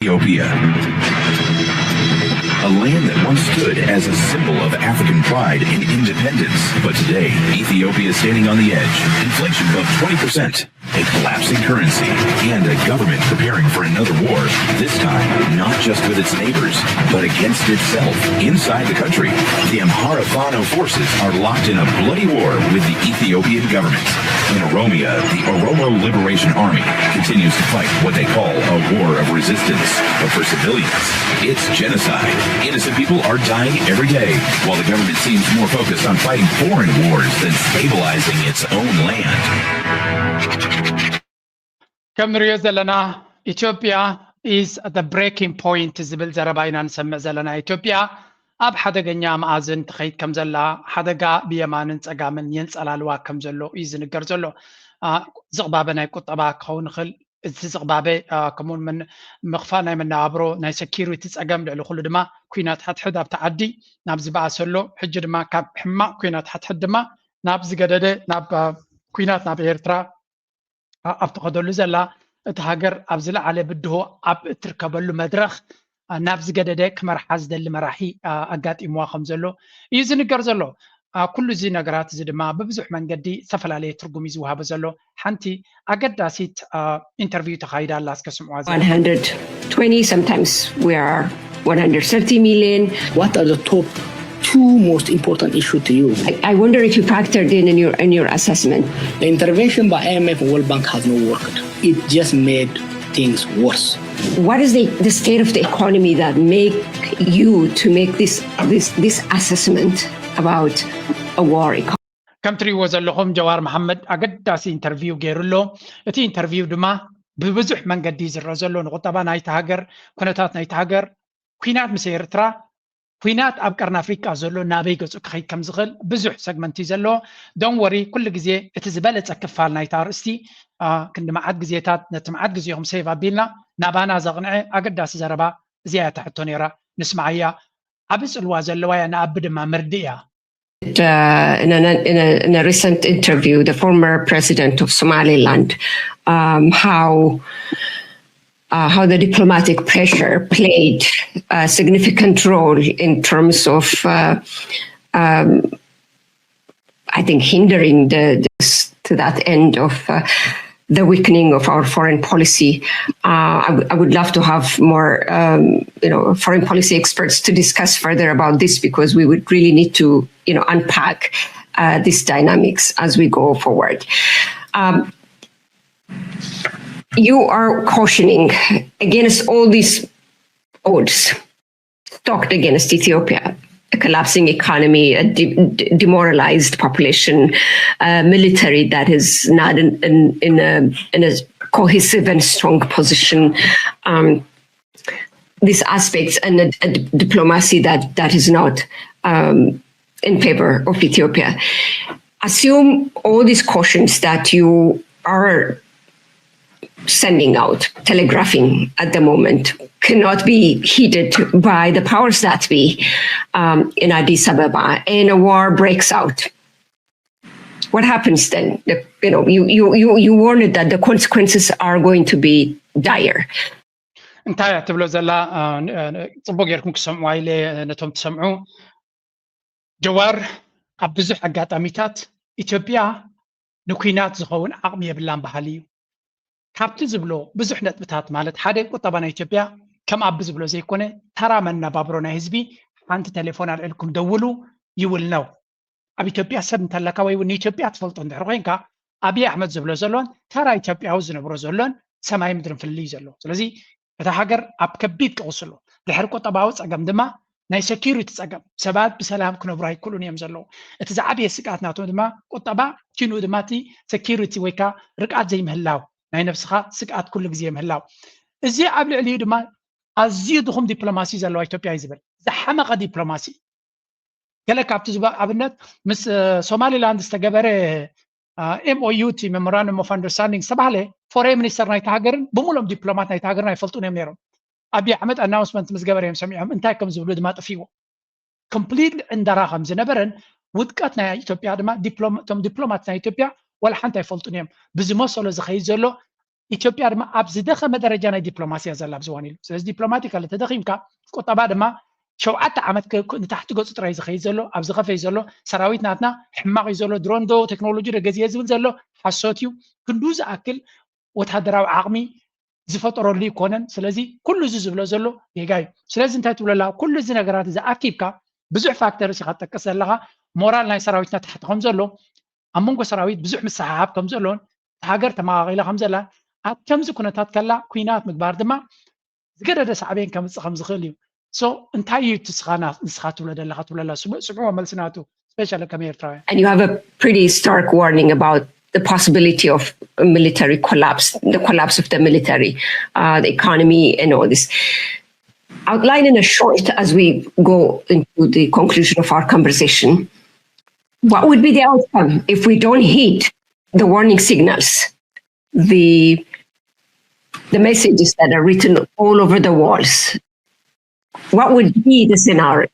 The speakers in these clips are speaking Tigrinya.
Ethiopia. A land that once stood as a symbol of African pride and independence, but today, Ethiopia is standing on the edge. Inflation above twenty percent, a collapsing currency, and a government preparing for another war, this time not just with its neighbors, but against itself inside the country. The Amhara Fano forces are locked in a bloody war with the Ethiopian government. In Oromia, the Oromo Liberation Army continues to fight what they call a war of resistance, but for civilians, it's genocide. Innocent people are dying every day, while the government seems more focused on fighting foreign wars than stabilizing its own land. ከም ንሪኦ ዘለና ኢትዮጵያ is the breaking point ዝብል ዘረባ ኢና ንሰምዕ ዘለና። ኢትዮጵያ ኣብ ሓደገኛ መኣዝን ትኸይድ ከም ዘላ፣ ሓደጋ ብየማንን ጸጋምን የንጸላልዋ ከም ዘሎ እዩ ዝንገር ዘሎ። ዝቕባበ ናይ ቁጠባ ክኸውን ይኽእል። እቲ ዝቕባበ ከምኡውን ምኽፋል ናይ መነባብሮ፣ ናይ ሰኪሪቲ ጸገም፣ ልዕሊ ኩሉ ድማ ኩናት ሓድሕድ ኣብቲ ዓዲ ናብ ዝበኣሰሎ፣ ሕጂ ድማ ካብ ሕማቕ ኩናት ሓድሕድ ድማ ናብ ዝገደደ ናብ ኩናት ናብ ኤርትራ ኣብ ትኸደሉ ዘላ፣ እቲ ሃገር ኣብ ዝለዓለ ብድሆ ኣብ እትርከበሉ መድረኽ ናብ ዝገደደ ክመርሓ ዝደሊ መራሒ ኣጋጢምዋ ከም ዘሎ እዩ ዝንገር ዘሎ። ኩሉ እዚ ነገራት እዚ ድማ ብብዙሕ መንገዲ ዝተፈላለየ ትርጉም እዩ ዝወሃቦ ዘሎ። ሓንቲ ኣገዳሲት ኢንተርቪው ተኻይዳ ኣላ፣ እስከ ስምዕዋ። one hundred twenty, sometimes we are one hundred thirty million. What are the top two most important issues to you? I wonder if you factored in in your in your assessment. The intervention by I M F and World Bank has not worked. It just made things worse. What is the, the state of the economy that make you to make this this this assessment about a war economy? ከም ትሪእዎ ዘለኹም ጀዋር መሓመድ ኣገዳሲ ኢንተርቪው ገይሩ ኣሎ። እቲ ኢንተርቪው ድማ ብብዙሕ መንገዲ ዝረአ ዘሎ ንቁጠባ ናይቲ ሃገር፣ ኩነታት ናይቲ ሃገር፣ ኩናት ምስ ኤርትራ፣ ኩናት ኣብ ቀርኒ ኣፍሪቃ ዘሎ ናበይ ገጹ ክኸይድ ከም ዝኽእል ብዙሕ ሰግመንት እዩ ዘለዎ። ዶን ወሪ፣ ኩሉ ግዜ እቲ ዝበለጸ ክፋል ናይቲ ኣርእስቲ ክንዲ መዓት ግዜታት ነቲ መዓት ግዜኹም ሴቭ ኣቢልና ናባና ዘቕንዐ ኣገዳሲ ዘረባ እዚኣ እያ ትሕቶ ነይራ። ንስምዓያ። ዓቢ ጽልዋ ዘለዋ እያ፣ ንኣቢ ድማ መርድእ እያ። Uh, in, an, in, a, in a recent interview, the former president of Somaliland, um, how uh, how the diplomatic pressure played a significant role in terms of, uh, um, I think, hindering the, this, to that end of uh, the weakening of our foreign policy. Uh, I, w- I would love to have more, um, you know, foreign policy experts to discuss further about this, because we would really need to, you know, unpack uh, these dynamics as we go forward. Um, you are cautioning against all these odds stocked against Ethiopia. A collapsing economy, a de- de- demoralized population, a military that is not in, in, in, a, in a cohesive and strong position. Um, these aspects and a, a diplomacy that, that is not um, in favor of Ethiopia. Assume all these cautions that you are sending out, telegraphing at the moment, cannot be heeded by the powers that be um, in Addis Ababa, and a war breaks out. What happens then? The, you know, you, you, you, you warned that the consequences are going to be dire. እንታይ እያ ትብሎ ዘላ? ጽቡቅ ጌርኩም ክሰምዑ ኢለ ነቶም ትሰምዑ። ጀዋር፣ ኣብ ብዙሕ ኣጋጣሚታት ኢትዮጵያ ንኩናት ዝኸውን ዓቕሚ የብላን በሃሊ እዩ። ካብቲ ዝብሎ ብዙሕ ነጥብታት፣ ማለት ሓደ፣ ቁጠባ ናይ ኢትዮጵያ ከም ኣቢ ዝብሎ ዘይኮነ፣ ተራ መነባብሮ ናይ ህዝቢ፣ ሓንቲ ቴሌፎን ኣልዒልኩም ደውሉ ይውል ነው። ኣብ ኢትዮጵያ ሰብ እንተለካ ወይ እውን ንኢትዮጵያ ትፈልጦ እንድሕር ኮይንካ፣ ኣብይ ኣሕመድ ዝብሎ ዘሎን ተራ ኢትዮጵያዊ ዝነብሮ ዘሎን ሰማይ ምድርን ፍልልይ ዘሎ። ስለዚ እታ ሃገር ኣብ ከቢድ ቀውሲ ኣሎ። ድሕሪ ቁጠባዊ ጸገም ድማ ናይ ሴኪሪቲ ጸገም፣ ሰባት ብሰላም ክነብሩ ኣይክእሉን እዮም ዘለዉ። እቲ ዝዓበየ ስግኣት ናቶም ድማ ቁጠባ፣ ኪንኡ ድማ እቲ ሴኪሪቲ ወይ ከዓ ርግኣት ዘይምህላው፣ ናይ ነብስኻ ስግኣት ኩሉ ግዜ ምህላው። እዚ ኣብ ልዕሊኡ ድማ ኣዝዩ ድኹም ዲፕሎማሲ ዘለዋ ኢትዮጵያ እዩ ዝብል። ዝሓመቐ ዲፕሎማሲ። ገለ ካብቲ ዝባ ኣብነት ምስ ሶማሊላንድ ዝተገበረ ኤምኦዩ፣ እቲ ሜሞራንደም ኦፍ ኣንደርስታንዲንግ ዝተባህለ፣ ፎሬን ሚኒስተር ናይቲ ሃገርን ብምሎም ዲፕሎማት ናይቲ ሃገርን ኣይፈልጡን እዮም ነይሮም። ኣብይ ኣሕመድ ኣናውንስመንት ምስ ገበረ እዮም ሰሚዖም፣ እንታይ ከም ዝብሉ ድማ ጠፊዎ። ኮምፕሊትሊ ዕንደራ ከም ዝነበረን ውድቀት ናይ ኢትዮጵያ ድማ፣ ዲፕሎም- እቶም ዲፕሎማት ናይ ኢትዮጵያ ዋላ ሓንቲ ኣይፈልጡን እዮም። ብዝመሰሎ ዝኸይድ ዘሎ ኢትዮጵያ ድማ ኣብ ዝደኸመ ደረጃ ናይ ዲፕሎማሲ እያ ዘላ ኣብዚ እዋን ኢሉ። ስለዚ ዲፕሎማቲካሊ ተደኺምካ ቁጠባ ድማ ሸውዓተ ዓመት ከ-፣ ንታሕቲ ገፁ ጥራይ ዝኸይድ ዘሎ፣ ኣብ ዝኸፈይ ዘሎ ሰራዊት ናትና ሕማቕ እዩ ዘሎ፣ ድሮን ዶ ቴክኖሎጂ ዶ ገዚኤ ዝብል ዘሎ ሓሶት እዩ። ክንዱ ዝኣክል ወታደራዊ ዓቕሚ ዝፈጠረሉ ይኮነን። ስለዚ ኩሉ እዚ ዝብሎ ዘሎ ጌጋ እዩ። ስለዚ እንታይ ትብለላ? ኩሉ እዚ ነገራት እዚ ኣኪብካ ብዙሕ ፋክተርስ ኢኻ ትጠቅስ ዘለኻ። ሞራል ናይ ሰራዊትና ታሕቲ ከም ዘሎ፣ ኣብ መንጎ ሰራዊት ብዙሕ ምስሕሓብ ከም ዘሎን፣ እታ ሃገር ተመቓቒላ ከም ዘላን፣ ኣብ ከምዚ ኩነታት ከላ ኩናት ምግባር ድማ ዝገደደ ሳዕቤን ከምፅእ ከም ዝኽእል እዩ። So እንታይ እዩ እቲ ንስኻ ና-፣ ንስኻ ትብሎ ዘለኻ ትብለላ? ስምዑ፣ ስምዑዎ መልሲ ናቱ፣ ስፔሻሊ ከም ኤርትራውያን። And you have a pretty stark warning about the possibility of a military collapse, the collapse of the military, uh, the economy, and all this. Outline in a short, as we go into the conclusion of our conversation, what would be the outcome if we don't heed the warning signals, the the messages that are written all over the walls? What would be the scenario?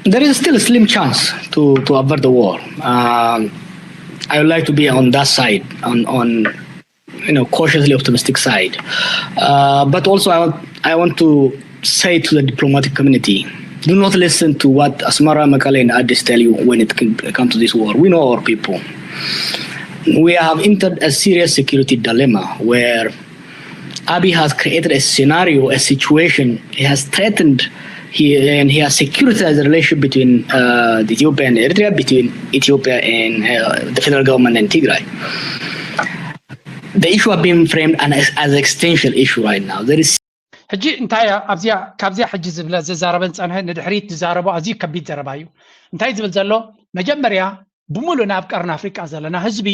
There is still a slim chance to, to avert the war. Um, I would like to be on that side, on, on you know, cautiously optimistic side. Uh, but also, I want, I want to say to the diplomatic community, do not listen to what Asmara, Mekelle, and Addis tell you when it comes to this war. We know our people. We have entered a serious security dilemma where Abiy has created a scenario, a situation. He has threatened, he and he has securitized the relationship between uh, Ethiopia and Eritrea, between Ethiopia and uh, the federal government and Tigray. The issue has been framed as, as an existential issue right now. There is ሕጂ እንታይ እያ ኣብዚኣ፣ ካብዚኣ ሕጂ ዝብለ ዝዛረበን ጸንሐ ንድሕሪት ዝዛረቦ ኣዝዩ ከቢድ ዘረባ እዩ። እንታይ ዝብል ዘሎ? መጀመርያ ብምሉእ ናብ ቀርኒ ኣፍሪቃ ዘለና ህዝቢ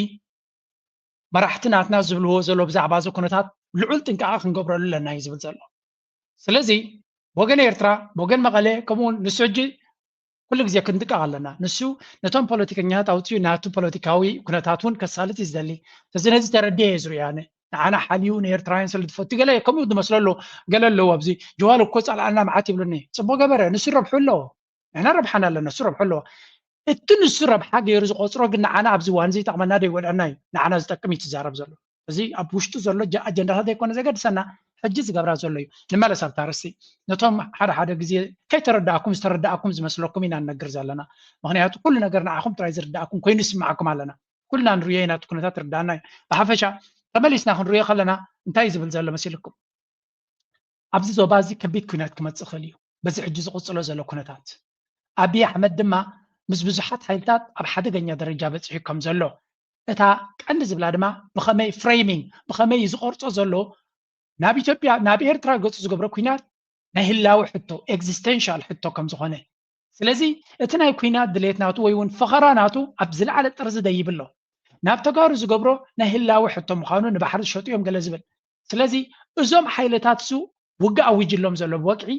መራሕቲ ናትና ዝብልዎ ዘሎ ብዛዕባ እዚ ኩነታት ልዑል ጥንቃቐ ክንገብረሉ ኣለና እዩ ዝብል ዘሎ። ስለዚ ወገን ኤርትራ፣ ወገን መቐለ፣ ከምኡ እውን ንሱ ሕጂ ኩሉ ግዜ ክንድቀቕ ኣለና። ንሱ ነቶም ፖለቲከኛታት ኣውፅኡ ናቱ ፖለቲካዊ ኩነታት እውን ከሳልጥ እዩ ዝደሊ። ስለዚ ነዚ ተረዲኤ እየ ዝሪኦ ኣነ። ንዓና ሓልዩ ንኤርትራውያን ስለ ዝፈቱ ገለ ከምኡ ዝመስሎ ኣሎ። ገለ ኣለዉ ኣብዚ ጀዋር እኮ ጸልኣና መዓት ይብሉኒ። ጽቡቕ ገበረ፣ ንሱ ረብሑ ኣለዎ። ንሕና ረብሓና ኣለና፣ ንሱ ረብሑ ኣለዎ። እቲ ንሱ ረብሓ ገይሩ ዝቆፅሮ ግን ንዓና ኣብዚ እዋን እዚ ይጠቕመና ዶ ይጎድኣና እዩ? ንዓና ዝጠቅም እዩ ትዛረብ ዘሎ። እዚ ኣብ ውሽጡ ዘሎ ኣጀንዳታት ዘይኮነ ዘገድሰና ሕጂ ዝገብራ ዘሎ እዩ። ንመለስ ኣብታ ርእሲ ነቶም ሓደ ሓደ ግዜ ከይተረዳእኩም ዝተረዳእኩም ዝመስለኩም ኢና ንነግር ዘለና። ምክንያቱ ኩሉ ነገር ንዓኹም ጥራይ ዝርዳእኩም ኮይኑ ይስምዓኩም ኣለና። ኩልና ንሪኦ ኢና፣ እቲ ኩነታት ይርዳእና እዩ። ብሓፈሻ ተመሊስና ክንሪኦ ከለና እንታይ እዩ ዝብል ዘሎ መሲልኩም? ኣብዚ ዞባ እዚ ከቢድ ኩናት ክመፅእ ይኽእል እዩ። በዚ ሕጂ ዝቕፅሎ ዘሎ ኩነታት ኣብይ ኣሕመድ ድማ ምስ ብዙሓት ሓይልታት ኣብ ሓደገኛ ደረጃ በፂሑ ከም ዘሎ እታ ቀንዲ ዝብላ ድማ ብኸመይ ፍሬሚንግ ብኸመይ እዩ ዝቐርፆ ዘሎ ናብ ኢትዮጵያ ናብ ኤርትራ ገፁ ዝገብሮ ኩናት ናይ ህላዊ ሕቶ ኤግዚስቴንሻል ሕቶ ከም ዝኾነ ስለዚ እቲ ናይ ኩናት ድሌት ናቱ ወይ እውን ፈኸራ ናቱ ኣብ ዝለዓለ ጥርዚ ደይብ ኣሎ ናብ ተጋሩ ዝገብሮ ናይ ህላዊ ሕቶ ምዃኑ ንባሕሪ ዝሸጡ እዮም ገለ ዝብል ስለዚ እዞም ሓይልታት እሱ ውግእ ኣዊጅሎም ዘሎ ብወግዒ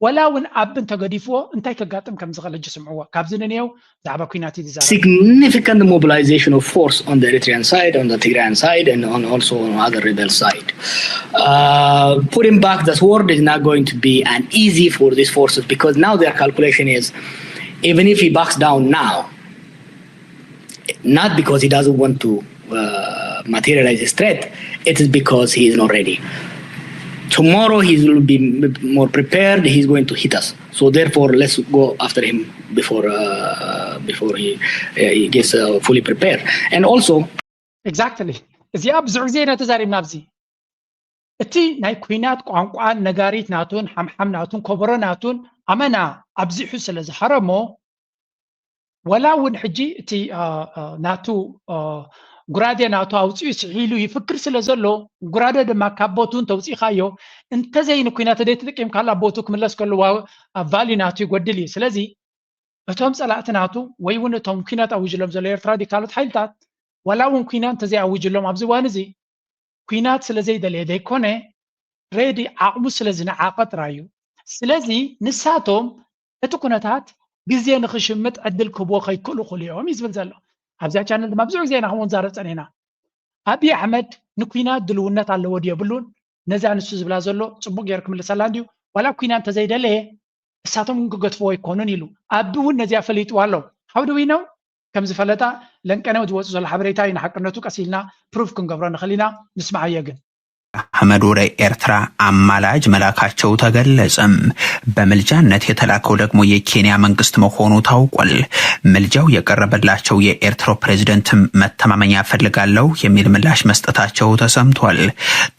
ወላ እውን ኣብ እንተገዲፍዎ እንታይ ከጋጥም ከም ዝኽእል ሕጂ ስምዕዎ ካብዚ ንንየው ብዛዕባ ኩናት እዩ ዝዛረብ significant mobilization of force on the Eritrean side, on the Tigrayan side, and on also on other rebel side. Uh, putting back the sword is not going to be an easy for these forces because now their calculation is, even if he backs down now, not because he doesn't want to uh, materialize his threat, it is because he is not ready. Tomorrow he will be more prepared. He's going to hit us. So therefore, let's go after him before uh, before he, uh, he gets uh, fully prepared. And also, exactly. እዚኣ ብዙሕ ግዜ ኢና ተዛሪብና ኣብዚ እቲ ናይ ኩናት ቋንቋን ነጋሪት ናቱን ሓምሓም ናቱን ኮበሮ ናቱን ኣመና ኣብዚሑ ስለ ዝሃረሞ ወላ እውን ሕጂ እቲ ናቱ ጉራዴ ናቱ ኣውፅኡ ስዒሉ ይፍክር ስለ ዘሎ ጉራደ ድማ ካብ ቦቱ እንተውፅኢኻዮ እንተዘይ ንኩናት ዘይተጠቂምካሉ ኣብ ቦቱ ክምለስ ከሎ ቫልዩ ናቱ ይጎድል እዩ ስለዚ እቶም ፀላእቲ ናቱ ወይ እውን እቶም ኩናት ኣውጅሎም ዘሎ ኤርትራ ዲ ካልኦት ሓይልታት ዋላ እውን ኩናት እንተዘይኣውጅሎም ኣብዚ እዋን እዚ ኩናት ስለ ዘይደለየ ዘይኮነ ሬዲ ዓቕሙ ስለ ዝነዓቐ ጥራይ እዩ ስለዚ ንሳቶም እቲ ኩነታት ግዜ ንኽሽምጥ ዕድል ክህብዎ ከይክእሉ ክእሉ እዮም እዩ ዝብል ዘሎ ኣብዚኣ ቻነል ድማ ብዙሕ ግዜ ኢና ከምኡ ንዛረብ ፀኒሕና ኣብይ ኣሕመድ ንኩናት ድልውነት ኣለዎ ድዮ የብሉን ነዛ ንሱ ዝብላ ዘሎ ፅቡቅ ገይሩ ክምልሰላ እንድዩ ዋላ ኩናት እንተዘይደለየ እሳቶም እውን ክገትፍዎ ኣይኮኑን ኢሉ ኣቢ እውን ነዚኣ ፈሊጥዋ ኣሎ how do we know ከም ዝፈለጣ ለንቀነ ዝወፁ ዘሎ ሓበሬታ እዩ። ንሓቅነቱ ቀስ ኢልና ፕሩፍ ክንገብሮ ንኽእል ኢና። ንስማዓዮ ግን። ኣሕመድ ወደ ኤርትራ አማላጅ መላካቸው ተገለጸም። በምልጃነት የተላከው ደግሞ የኬንያ መንግስት መሆኑ ታውቋል። ምልጃው የቀረበላቸው የኤርትራው ፕሬዝደንትም መተማመኛ እፈልጋለሁ የሚል ምላሽ መስጠታቸው ተሰምቷል።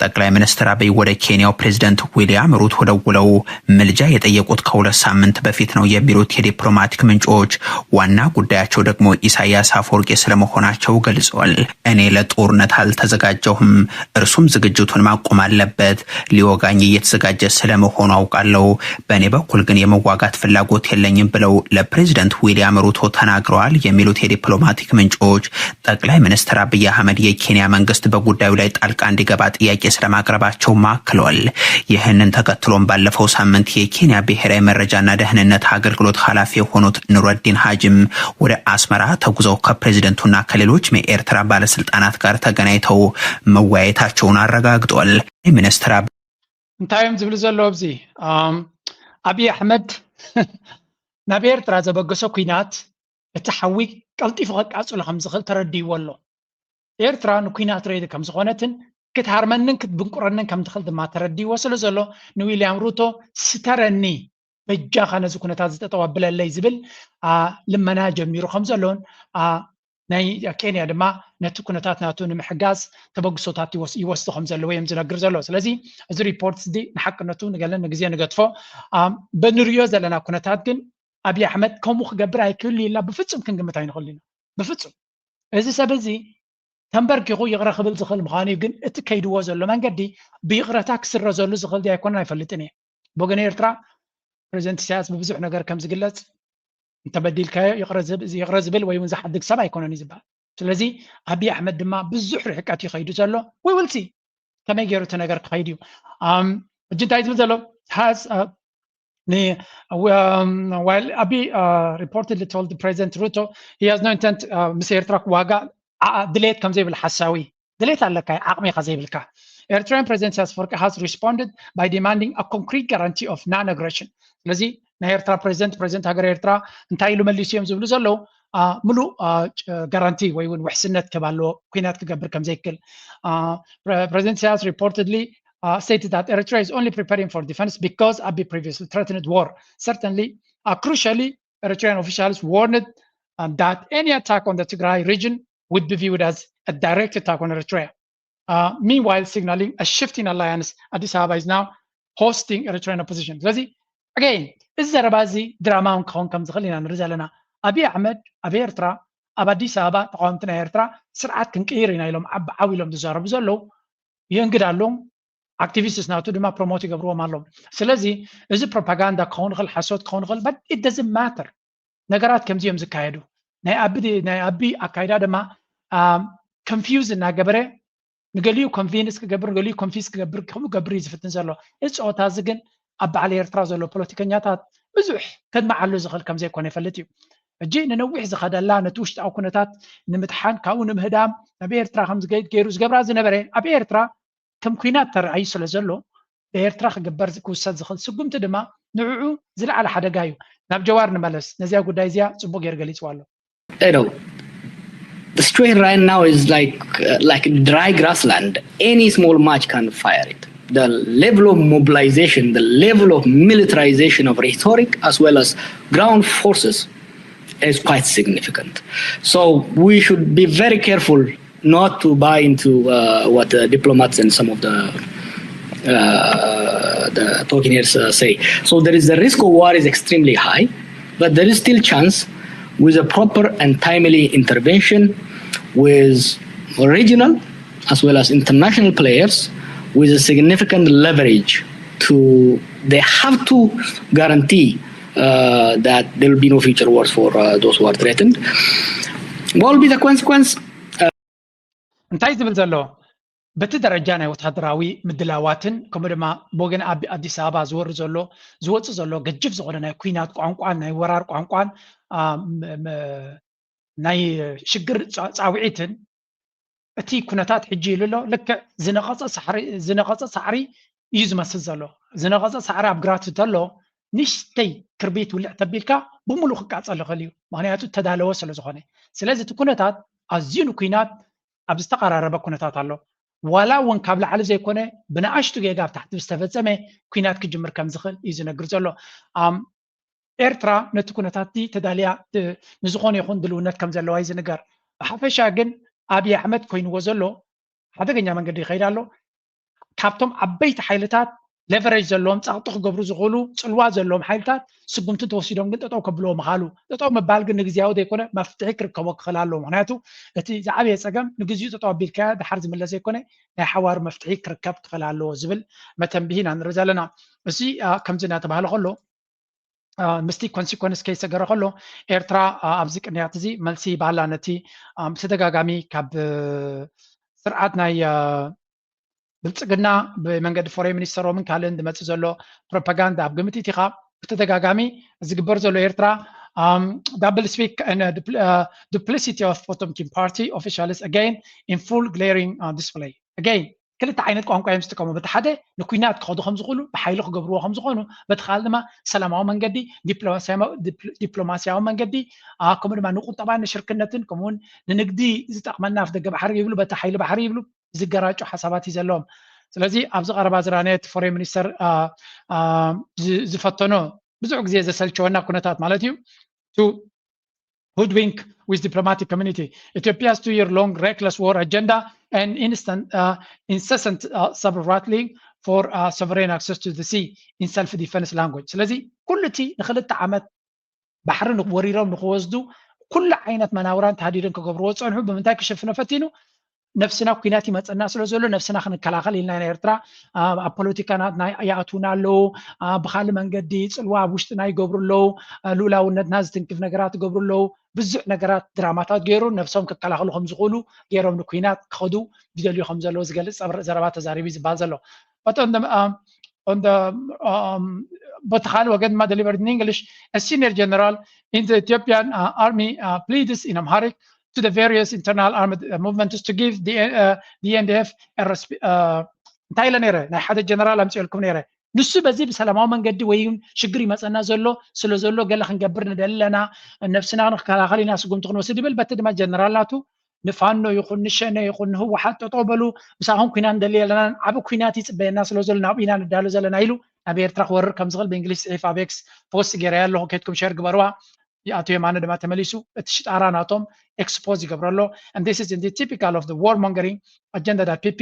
ጠቅላይ ሚኒስትር አብይ ወደ ኬንያው ፕሬዝደንት ዊሊያም ሩቶ ደውለው ምልጃ የጠየቁት ከሁለት ሳምንት በፊት ነው የሚሉት የዲፕሎማቲክ ምንጮች፣ ዋና ጉዳያቸው ደግሞ ኢሳያስ አፈወርቂ ስለመሆናቸው ገልጸዋል። እኔ ለጦርነት አልተዘጋጀሁም፣ እርሱም ዝግጅቱን ማቆም አለበት። ሊወጋኝ እየተዘጋጀ ስለመሆኑ አውቃለሁ። በእኔ በኩል ግን የመዋጋት ፍላጎት የለኝም ብለው ለፕሬዝደንት ዊሊያም ሩቶ ተናግረዋል የሚሉት የዲፕሎማቲክ ምንጮች፣ ጠቅላይ ሚኒስትር አብይ አህመድ የኬንያ መንግስት በጉዳዩ ላይ ጣልቃ እንዲገባ ጥያቄ ስለማቅረባቸውም አክለዋል። ይህንን ተከትሎም ባለፈው ሳምንት የኬንያ ብሔራዊ መረጃና ደህንነት አገልግሎት ኃላፊ የሆኑት ኑረዲን ሀጂም ወደ አስመራ ተጉዘው ከፕሬዝደንቱና ከሌሎች የኤርትራ ባለስልጣናት ጋር ተገናኝተው መወያየታቸውን አረጋግጠዋል። ሚኒስትር አብ- እንታይ እዮም ዝብሉ ዘለዉ ኣብዚ? ኣብይ ኣሕመድ ናብ ኤርትራ ዘበገሶ ኲናት እቲ ሓዊ ቀልጢፉ ከቃጽሎ ከም ዝኽእል ተረዲእዎ ኣሎ። ኤርትራ ንኲናት ሬዲ ከም ዝኾነትን ክትሃርመንን ክትብንቁረንን ከም ትኽእል ድማ ተረዲእዎ ስለ ዘሎ ንዊልያም ሩቶ ስተረኒ በጃኻ ነዚ ኩነታት ዝጠጠው ኣብለለይ ዝብል ልመና ጀሚሩ ከም ዘሎን ናይ ኬንያ ድማ ነቲ ኩነታት ናቱ ንምሕጋዝ ተበግሶታት ይወስዶ ከም ዘለዎ እዮም ዝነግር ዘሎ። ስለዚ እዚ ሪፖርት እዚ ንሓቅነቱ ንገለን ንግዜ ንገድፎ። በንሪኦ ዘለና ኩነታት ግን ኣብይ ኣሕመድ ከምኡ ክገብር ኣይክህሉ ኢልና ብፍጹም ክንግምት ኣይንኽእሉ ኢና። ብፍጹም እዚ ሰብ እዚ ተንበርኪኹ ይቕረ ክብል ዝኽእል ምዃኑ እዩ። ግን እቲ ከይድዎ ዘሎ መንገዲ ብይቕረታ ክስረዘሉ ዝኽእል ድዩ ኣይኮነን ኣይፈልጥን እየ። ብወገን ኤርትራ ፕሬዚደንት ኢሳያስ ብብዙሕ ነገር ከም ዝግለጽ እንተበዲልካዮ ይቕረ ዝብል ወይ እውን ዝሓድግ ሰብ ኣይኮነን እዩ ዝበሃል። ስለዚ ኣብይ ኣሕመድ ድማ ብዙሕ ርሕቀት እዩ ከይዱ ዘሎ። We will see ከመይ ገይሩ እቲ ነገር ክኸይድ እዩ። ሕጂ እንታይ ዝብል ዘሎ while Abiy reportedly told President Ruto he has no intent ምስ ኤርትራ ክዋጋእ ድሌት ከም ዘይብል ሓሳዊ ድሌት ኣለካ ዓቕሚ ኢኻ ዘይብልካ። Eritrean President Isaias Afwerki has responded by demanding a concrete guarantee of non-aggression። ስለዚ ናይ ኤርትራ ፕሬዚደንት ፕሬዚደንት ሃገር ኤርትራ እንታይ ኢሉ መሊሱ እዮም ዝብሉ ዘለዉ ምሉእ ጋራንቲ ወይ እውን ውሕስነት ክህብ ኣለዎ ኩናት ክገብር ከም ዘይክእል። President Isaias reportedly stated that Eritrea is only preparing for defense because Abiy previously threatened war. Certainly, crucially, Eritrean officials warned that any attack on the Tigray region would be viewed as a direct attack on Eritrea. Meanwhile signaling a shift in alliance, Addis Ababa is now hosting Eritrean opposition. ስለዚ again እዚ ዘረባ እዚ ድራማ እውን ክኸውን ከም ዝኽእል ኢና ንርኢ ዘለና። ኣብይ ኣሕመድ ኣብ ኤርትራ ኣብ ኣዲስ ኣበባ ተቃወምቲ ናይ ኤርትራ ስርዓት ክንቅይር ኢና ኢሎም ዓቢ ዓው ኢሎም ዝዛረቡ ዘለዉ የእንግድ ኣለዎም። ኣክቲቪስትስ ናቱ ድማ ፕሮሞት ይገብርዎም ኣለዎም። ስለዚ እዚ ፕሮፓጋንዳ ክኸውን ይኽእል ሓሶት ክኸውን ይኽእል but it doesn't matter። ነገራት ከምዚ እዮም ዝካየዱ። ናይ ኣቢ ኣካይዳ ድማ ኮንፊውዝ እናገበረ ንገሊኡ ኮንቪንስ ክገብር ንገሊኡ ኮንፊዝ ክገብር ከምኡ ገብር እዩ ዝፍትን ዘሎ። እዚ ፀወታ እዚ ግን ኣብ በዓል ኤርትራ ዘሎ ፖለቲከኛታት ብዙሕ ከድምዓሉ ዝኽእል ከም ዘይኮነ ይፈልጥ እዩ። ሕጂ ንነዊሕ ዝኸደላ ነቲ ውሽጣዊ ኩነታት ንምድሓን ካብኡ ንምህዳም ናብ ኤርትራ ከም ዝገይድ ገይሩ ዝገብራ ዝነበረ ኣብ ኤርትራ ከም ኩናት ተረኣዩ ስለ ዘሎ ብኤርትራ ክግበር ክውሰድ ዝኽእል ስጉምቲ ድማ ንዕዑ ዝለዓለ ሓደጋ እዩ። ናብ ጀዋር ንመለስ። ነዚያ ጉዳይ እዚያ ጽቡቅ ገይሩ ገሊጽዋ ኣሎ። You know, the situation right now is like uh, like dry grassland. Any small match can fire it. The level of mobilization, the level of militarization of rhetoric as well as ground forces is quite significant. So we should be very careful not to buy into uh, what the diplomats and some of the uh, the talking heads uh, say. So there is the risk of war is extremely high, but there is still chance with a proper and timely intervention with regional as well as international players with a significant leverage to they have to guarantee uh, that there will be no future wars for uh, those who are threatened. What will be the consequence? እንታይ ዝብል ዘሎ በቲ ደረጃ ናይ ወታደራዊ ምድላዋትን ከምኡ ድማ ብወገን ኣብ ኣዲስ ኣበባ ዝወሪ ዘሎ ዝወፅእ ዘሎ ገጅፍ ዝኾነ ናይ ኩናት ቋንቋን ናይ ወራር ቋንቋን ናይ ሽግር ፃውዒትን እቲ ኩነታት ሕጂ ኢሉ ኣሎ ልክዕ ዝነቐፀ ሳዕሪ እዩ ዝመስል ዘሎ። ዝነቐፀ ሳዕሪ ኣብ ግራት እንተሎ ንሽተይ ክርቢት ውልዕ ተቢልካ ብምሉእ ክቃፀል ይኽእል እዩ፣ ምክንያቱ ተዳለወ ስለ ዝኾነ። ስለዚ እቲ ኩነታት ኣዝዩ ንኩናት ኣብ ዝተቐራረበ ኩነታት ኣሎ። ዋላ እውን ካብ ላዕሊ ዘይኮነ ብንኣሽቱ ጌጋ ኣብ ታሕቲ ዝተፈፀመ ኩናት ክጅምር ከም ዝኽእል እዩ ዝነግር ዘሎ። ኣም፣ ኤርትራ ነቲ ኩነታት ተዳልያ እ፣ ንዝኾነ ይኹን ድልውነት ከም ዘለዋ እዩ ዝንገር። ብሓፈሻ ግን ኣብይ ኣሕመድ ኮይንዎ ዘሎ ሓደገኛ መንገዲ ይኸይድ ኣሎ። ካብቶም ዓበይቲ ሓይልታት ሌቨሬጅ ዘለዎም ጸቕጢ ክገብሩ ዝኽእሉ ጽልዋ ዘለዎም ሓይልታት ስጉምቲ ተወሲዶም ግን ጠጠው ከብልዎ ምኻሉ። ጠጠው ምባል ግን ንግዜያዊ ዘይኮነ መፍትሒ ክርከቦ ክኽእል ኣለዎ። ምክንያቱ እቲ ዝዓበየ ጸገም ንግዚኡ ጠጠው ኣቢልካዮ ድሓር ዝምለስ ዘይኮነ ናይ ሓዋሩ መፍትሒ ክርከብ ክኽእል ኣለዎ ዝብል መተንብሂ ኢና ንርኢ ዘለና። እዚ አ፣ ከምዚ እናተባህለ ከሎ አ፣ ምስቲ ኮንሲኮንስ ከይሰገረ ከሎ ኤርትራ አ፣ ኣብዚ ቅንያት እዚ መልሲ ይባሃላ ነቲ አ፣ ብተደጋጋሚ ካብ እ፣ ስርዓት ናይ አ፣ ብልፅግና ብመንገዲ ፎሬን ሚኒስተሮምን ካልእን ዝመፅእ ዘሎ ፕሮፓጋንዳ ኣብ ግምት እቲኻ ብተደጋጋሚ ዝግበር ዘሎ ኤርትራ ዳብል ስፒክ ዱፕሊሲቲ ኦፍ ፖቶምኪን ፓርቲ ኦፊሻልስ ኣጋይን ኢን ፉል ግሌሪንግ ዲስፕሌይ ኣጋይን ክልተ ዓይነት ቋንቋ እዮም ዝጥቀሙ። በቲ ሓደ ንኩናት ክኸዱ ከም ዝኽእሉ ብሓይሊ ክገብርዎ ከም ዝኾኑ፣ በቲ ካልእ ድማ ሰላማዊ መንገዲ ዲፕሎማሲያዊ መንገዲ ከምኡ ድማ ንቁጠባ ንሽርክነትን ከምኡውን ንንግዲ ዝጠቕመና ኣፍ ደገ ባሕሪ ይብሉ፣ በቲ ሓይሊ ባሕሪ ይብሉ። ዝገራጩ ሓሳባት እዩ ዘለዎም። ስለዚ ኣብዚ ቀረባ ዝረኣናዮ እቲ ፎሬን ሚኒስተር ዝፈተኖ ብዙሕ ግዜ ዘሰልቸወና ኩነታት ማለት እዩ to hoodwink with diplomatic community Ethiopia's two year long reckless war agenda and instant uh, incessant uh, saber rattling for uh, sovereign access to the sea in self defense language ስለዚ ኩሉ እቲ ንክልተ ዓመት ባሕሪ ወሪሮም ንክወስዱ ኩሉ ዓይነት መናውራን ተሃዲዶም ክገብርዎ ዝፀንሑ ብምንታይ ክሸፍኖ ፈቲኑ ነፍስና ኩናት ይመፀና ስለ ዘሎ ነፍስና ክንከላኸል ኢልና ኢና ኤርትራ ኣብ ፖለቲካ ናትና ይኣትውና ኣለዉ ብካልእ መንገዲ ፅልዋ ኣብ ውሽጥና ይገብሩ ኣለዉ ልኡላውነትና ዝትንክፍ ነገራት ይገብሩ ኣለዉ ብዙሕ ነገራት ድራማታት ገይሩ ነፍሶም ክከላኸሉ ከም ዝኽእሉ ገይሮም ንኩናት ክኸዱ ይደልዩ ከም ዘለዉ ዝገልፅ ዘረባ ተዛሪቡ ዝበሃል ዘሎ on the um, but Khalwa Gadma delivered in English, a senior general in the Ethiopian uh, army uh, pleads in Amharic to the various internal armed uh, movements to give the, uh, the N D F a resp- uh, እንታይ ኢለ ነይረ ናይ ሓደ ጀነራል ኣምፅኦልኩም ነይረ ንሱ በዚ ብሰላማዊ መንገዲ ወይ ሽግር ይመፀና ዘሎ ስለ ዘሎ ገለ ክንገብር ንደሊ ኣለና ነብስና ክንከላኸል ኢና ስጉምቲ ክንወስድ ይብል በቲ ድማ ጀነራል ናቱ ንፋኖ ይኹን ንሸነ ይኹን ንህወሓት ጠጠው በሉ ምሳኹም ኩና ንደሊ ኣለና ዓብ ኩናት ይፅበየና ስለ ዘሎ ናብኡ ኢና ንዳሎ ዘለና ኢሉ ናብ ኤርትራ ክወርር ከም ዝኽእል ብእንግሊዝ ፅሒፍ ኣብ ኤክስ ፖስት ገይረያ ኣለኹ ኬድኩም ሸር ግበርዋ ኣቶ የማነ ድማ ተመሊሱ እቲ ሽጣራ ናቶም ኤክስፖዝ ይገብሮ ኣሎ and this is in the typical of the war mongering agenda that P P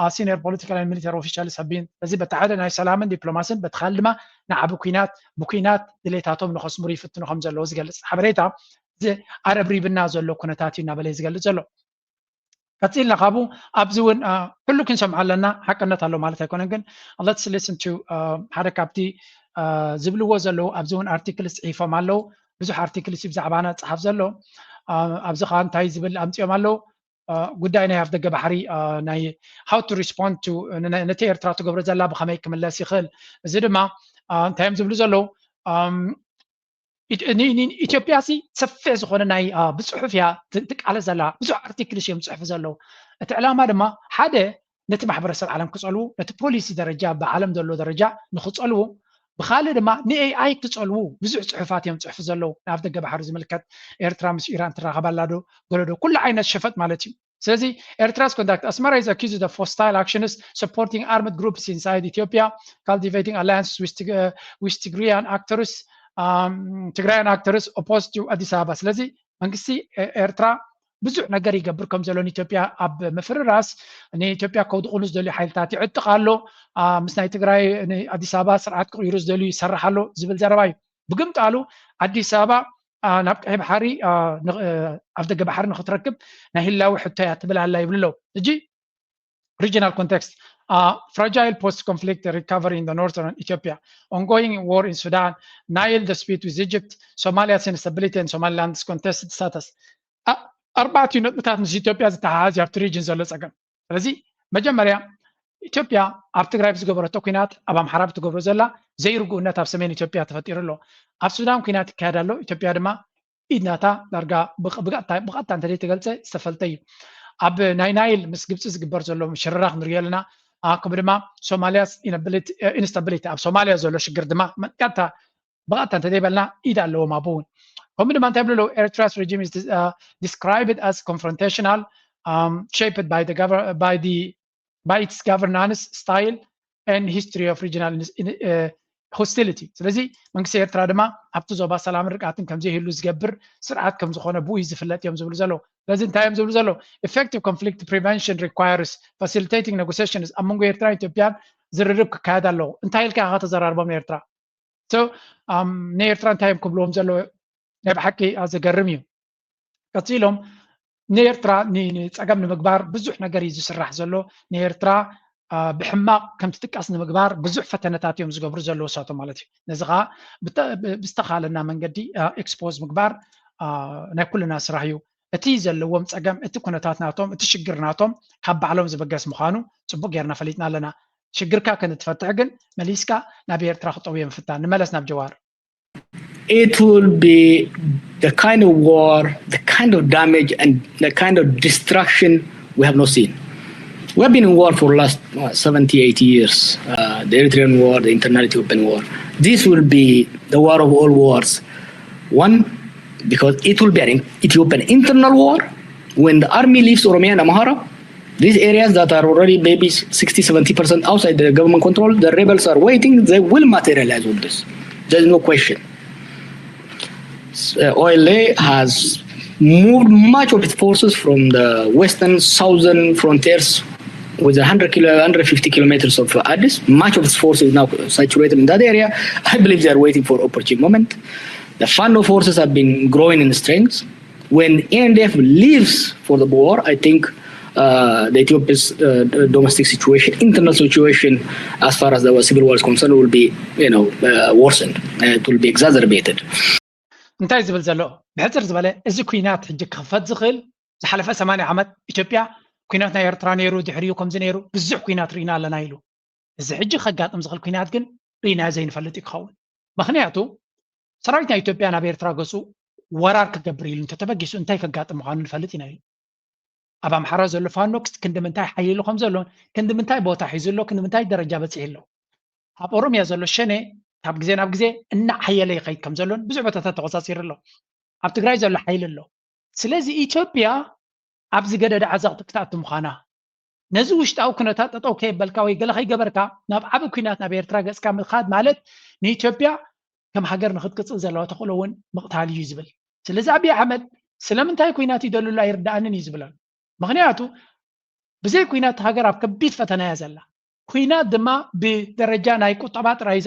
uh, senior political and military officials have been በዚ በቲ ሓደ ናይ ሰላምን ዲፕሎማስን በቲ ካልእ ድማ ንዓብ ኩናት ብኩናት ድሌታቶም ንኸስምሩ ይፍትኑ ከም ዘለዉ ዝገልፅ ሓበሬታ ኣረብሪብና ዘሎ ኩነታት እዩ እናበለ ዝገልፅ ዘሎ ቀፂልና ካብኡ ኣብዚ እውን ኩሉ ክንሰምዖ ኣለና ሓቅነት ኣሎ ማለት ኣይኮነን ግን let's listen to ሓደ ካብቲ ዝብልዎ ዘለዉ ኣብዚ እውን ኣርቲክልስ ፅሒፎም ኣለዉ ብዙሕ ኣርቲክልስ ብዛዕባና ዝፀሓፍ ዘሎ ኣብዚ ከዓ እንታይ ዝብል ኣምፅኦም ኣለዉ ጉዳይ ናይ ኣፍደገ ባሕሪ ናይ how to respond to ነቲ ኤርትራ ትገብሮ ዘላ ብከመይ ክምለስ ይኽእል እዚ ድማ እንታይ እዮም ዝብሉ ዘለዉ ኢትዮጵያ ሲ ሰፊሕ ዝኾነ ናይ ብፅሑፍ እያ ትቃለስ ዘላ ብዙሕ ኣርቲክልስ እዮም ዝፅሕፉ ዘለዉ እቲ ዕላማ ድማ ሓደ ነቲ ማሕበረሰብ ዓለም ክፀልዉ ነቲ ፖሊሲ ደረጃ ብዓለም ዘሎ ደረጃ ንክፀልዉ ብካልእ ድማ ንኤኣይ ክፀልዉ ብዙሕ ፅሑፋት እዮም ፅሕፉ ዘለዉ ናብ ደገ ባሕሪ ዝምልከት ኤርትራ ምስ ኢራን ትራኸባላ ዶ ገለዶ ኩሉ ዓይነት ሸፈጥ ማለት እዩ ስለዚ Eritrea's conduct Asmara is accused of hostile actions supporting armed groups inside Ethiopia cultivating alliances with, uh, with Tigrayan actors um, Tigrayan actors opposed to Addis Ababa ስለዚ መንግስቲ ኤርትራ ብዙሕ ነገር ይገብር ከም ዘሎ ንኢትዮጵያ ኣብ ምፍርራስ ንኢትዮጵያ ከውድቑሉ ዝደልዩ ሓይልታት ይዕጥቕ ኣሎ ምስ ናይ ትግራይ ኣዲስ ኣበባ ስርዓት ክቕይሩ ዝደልዩ ይሰርሕ ኣሎ ዝብል ዘረባ እዩ ብግምጣሉ ኣዲስ ኣበባ ናብ ቀይ ባሕሪ ኣብ ደገ ባሕሪ ንክትረክብ ናይ ህላዊ ሕቶ እያ ትብል ኣላ ይብሉ ኣለዉ እጂ regional context uh, fragile post-conflict recovery in the northern Ethiopia, ongoing war in Sudan, Nile dispute with Egypt, Somalia's instability and Somaliland's contested status. ኣርባዕቲኡ ነጥብታት ምስ ኢትዮጵያ ዝተሓሓዝ ኣብቲ ሪጅን ዘሎ ፀገም ስለዚ መጀመርያ ኢትዮጵያ ኣብ ትግራይ ብዝገበረቶ ኩናት ኣብ ኣምሓራ ብትገብሮ ዘላ ዘይርጉእነት ኣብ ሰሜን ኢትዮጵያ ተፈጢሩ ኣሎ ኣብ ሱዳን ኩናት ይካየድ ኣሎ ኢትዮጵያ ድማ ኢድናታ ዳርጋ ብቐጥታ እንተ ተገልፀ ዝተፈልጠ እዩ ኣብ ናይ ናይል ምስ ግብፂ ዝግበር ዘሎ ሽረራ ክንሪኦ ኣለና ከምኡ ድማ ሶማልያስ ኢንስታቢሊቲ ኣብ ሶማልያ ዘሎ ሽግር ድማ ቀጥታ ብቐጥታ እንተዘይበልና ኢድ ኣለዎም ኣብኡ እውን። ከምኡ ድማ እንታይ ይብሉ ኣለዉ? Eritrea's regime is uh, described as confrontational, um, shaped by the govern by the by its governance style and history of regional uh, hostility። ስለዚ መንግስቲ ኤርትራ ድማ ኣብቲ ዞባ ሰላምን ርግኣትን ከምዘይህሉ ዝገብር ስርዓት ከም ዝኾነ ብኡ ዝፍለጥ እዮም ዝብሉ ዘለዉ። ስለዚ እንታይ እዮም ዝብሉ ዘለዉ? Effective conflict prevention requires facilitating negotiations ኣብ መንጎ ኤርትራን ኢትዮጵያን ዝርርብ ክካየድ ኣለዎ። እንታይ ኢልካ ኢኻ ተዘራርቦም ንኤርትራ? So ንኤርትራ እንታይ እዮም ክብልዎም ዘለዉ? ናይ ብሓቂ ዘገርም እዩ። ቀፂሎም ንኤርትራ ንፀገም ንምግባር ብዙሕ ነገር እዩ ዝስራሕ ዘሎ። ንኤርትራ ብሕማቕ ከም ትጥቀስ ንምግባር ብዙሕ ፈተነታት እዮም ዝገብሩ ዘለዉ እሳቶም ማለት እዩ። ነዚ ከዓ ብዝተኻለና መንገዲ ኤክስፖዝ ምግባር ናይ ኩልና ስራሕ እዩ። እቲ ዘለዎም ፀገም፣ እቲ ኩነታት ናቶም፣ እቲ ሽግር ናቶም ካብ ባዕሎም ዝበገስ ምዃኑ ፅቡቅ ጌርና ፈሊጥና ኣለና። ሽግርካ ከንትፈትሕ ግን መሊስካ ናብ ኤርትራ ክጠውዮ ምፍታን። ንመለስ ናብ ጀዋር። It will be the kind of war, the kind of damage and the kind of destruction we have not seen. We have been in war for the last uh, seventy, eighty years. Uh, the Eritrean war, the internal Ethiopian war. This will be the war of all wars. One, because it will be an Ethiopian internal war. When the army leaves Oromia and Amhara, these areas that are already maybe sixty, seventy percent outside the government control, the rebels are waiting, they will materialize with this. There's no question. Uh, O L A has moved much of its forces from the western, southern frontiers with one hundred kilo, one hundred fifty kilometers of Addis. Much of its forces is now saturated in that area. I believe they are waiting for opportune moment. The Fano forces have been growing in strength. When E N D F leaves for the war, I think uh, the Ethiopia's uh, domestic situation, internal situation, as far as the civil war is concerned, will be, you know, uh, worsened. Uh, it will be exacerbated. እንታይ ዝብል ዘሎ? ብሕፅር ዝበለ እዚ ኩናት ሕጂ ክኽፈት ዝኽእል ዝሓለፈ ሰማንያ ዓመት ኢትዮጵያ ኩናት ናይ ኤርትራ ነይሩ፣ ድሕሪኡ ከምዚ ነይሩ፣ ብዙሕ ኩናት ርኢና ኣለና ኢሉ። እዚ ሕጂ ከጋጥም ዝኽእል ኩናት ግን ርኢና ዘይንፈልጥ እዩ ክኸውን። ምኽንያቱ ሰራዊት ናይ ኢትዮጵያ ናብ ኤርትራ ገፁ ወራር ክገብር ኢሉ እንተተበጊሱ እንታይ ከጋጥም ምዃኑ ንፈልጥ ኢና ኢሉ። ኣብ ኣምሓራ ዘሎ ፋኖ ክንዲ ምንታይ ሓይሉ ከም ዘሎን ክንዲ ምንታይ ቦታ ሒዙ ኣሎ፣ ክንዲ ምንታይ ደረጃ በፂሑ ኣሎ። ኣብ ኦሮምያ ዘሎ ሸኔ ካብ ግዜ ናብ ግዜ እናዓየለ ይኸይድ ከም ዘሎን ብዙሕ ቦታታት ተቆፃፂሩ ኣሎ። ኣብ ትግራይ ዘሎ ሓይሊ ኣሎ። ስለዚ ኢትዮጵያ ኣብ ዝገደደ ዓዘቕቲ ክትኣቱ ምዃና፣ ነዚ ውሽጣዊ ኩነታት ጠጠው ከየበልካ ወይ ገለ ከይገበርካ ናብ ዓቢ ኩናት ናብ ኤርትራ ገጽካ ምኻድ ማለት ንኢትዮጵያ ከም ሃገር ንክትቅጽል ዘለዋ ተኽእሎ እውን ምቕታል እዩ ዝብል። ስለዚ ኣብይ ኣሕመድ ስለምንታይ ኩናት ይደልሉ ኣይርድኣንን እዩ ዝብለን። ምኽንያቱ ብዘይ ኩናት ሃገር ኣብ ከቢድ ፈተና እያ ዘላ። ኩናት ድማ ብደረጃ ናይ ቁጠባ ጥራይ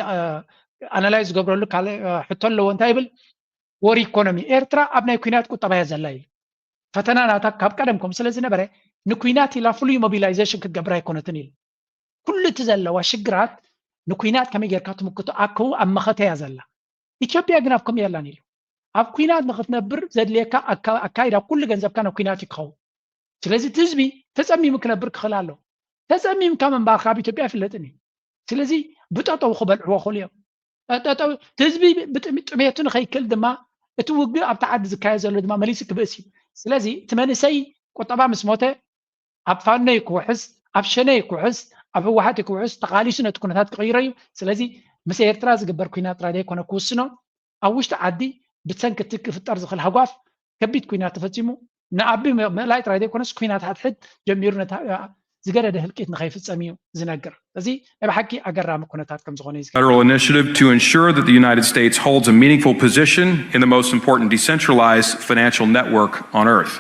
ኣናላይዝ ዝገብረሉ ካልእ ሕቶ ኣለዎ። እንታይ ይብል? ወር ኢኮኖሚ ኤርትራ ኣብ ናይ ኩናት ቁጠባ እያ ዘላ ኢሉ። ፈተና ናታ ካብ ቀደም ከምኡ ስለ ዝነበረ ንኩናት ኢላ ፍሉይ ሞቢላይዜሽን ክትገብር ኣይኮነትን ኢሉ። ኩሉ እቲ ዘለዋ ሽግራት ንኩናት ከመይ ጌርካ ትምክቶ ኣከው ኣብ መኸተ እያ ዘላ። ኢትዮጵያ ግን ኣብ ከምኡ የላን ኢሉ። ኣብ ኩናት ንክትነብር ዘድልየካ ኣካይዳ ኩሉ ገንዘብካ ናብ ኩናት እዩ ክኸውን። ስለዚ እቲ ህዝቢ ተፀሚሙ ክነብር ክኽእል ኣለዎ። ተፀሚምካ ምንባርካ ኣብ ኢትዮጵያ ኣይፍለጥን እዩ። ስለዚ ብጠጠው ክበልዕዎ ክኽእሉ እዮም። ጠጠው እቲ ህዝቢ ብጥሜቱ ንኸይክእል ድማ እቲ ውግእ ኣብቲ ዓዲ ዝካየድ ዘሎ ድማ መሊሱ ክብእስ እዩ። ስለዚ እቲ መንእሰይ ቁጠባ ምስ ሞተ ኣብ ፋኖ ይክውሕስ፣ ኣብ ሸነ ይክውሕስ፣ ኣብ ህወሓት ይክውሕስ፣ ተቓሊሱ ነቲ ኩነታት ክቕይሮ እዩ። ስለዚ ምስ ኤርትራ ዝግበር ኩናት ጥራይ ዘይኮነ ክውስኖ ኣብ ውሽጢ ዓዲ ብሰንኪ እቲ ክፍጠር ዝኽእል ሃጓፍ ከቢድ ኩናት ተፈፂሙ ንኣቢ ምእላይ ጥራይ ዘይኮነስ ኩናት ሓድሕድ ጀሚሩ ነታ ዝገደደ ህልቂት ንኸይፍፀም እዩ ዝነግር። እዚ ናይ ብሓቂ ኣገራሚ ኩነታት ከም ዝኾነ እዩ ዝገልጽ። Federal initiative to ensure that the United States holds a meaningful position in the most important decentralized financial network on earth.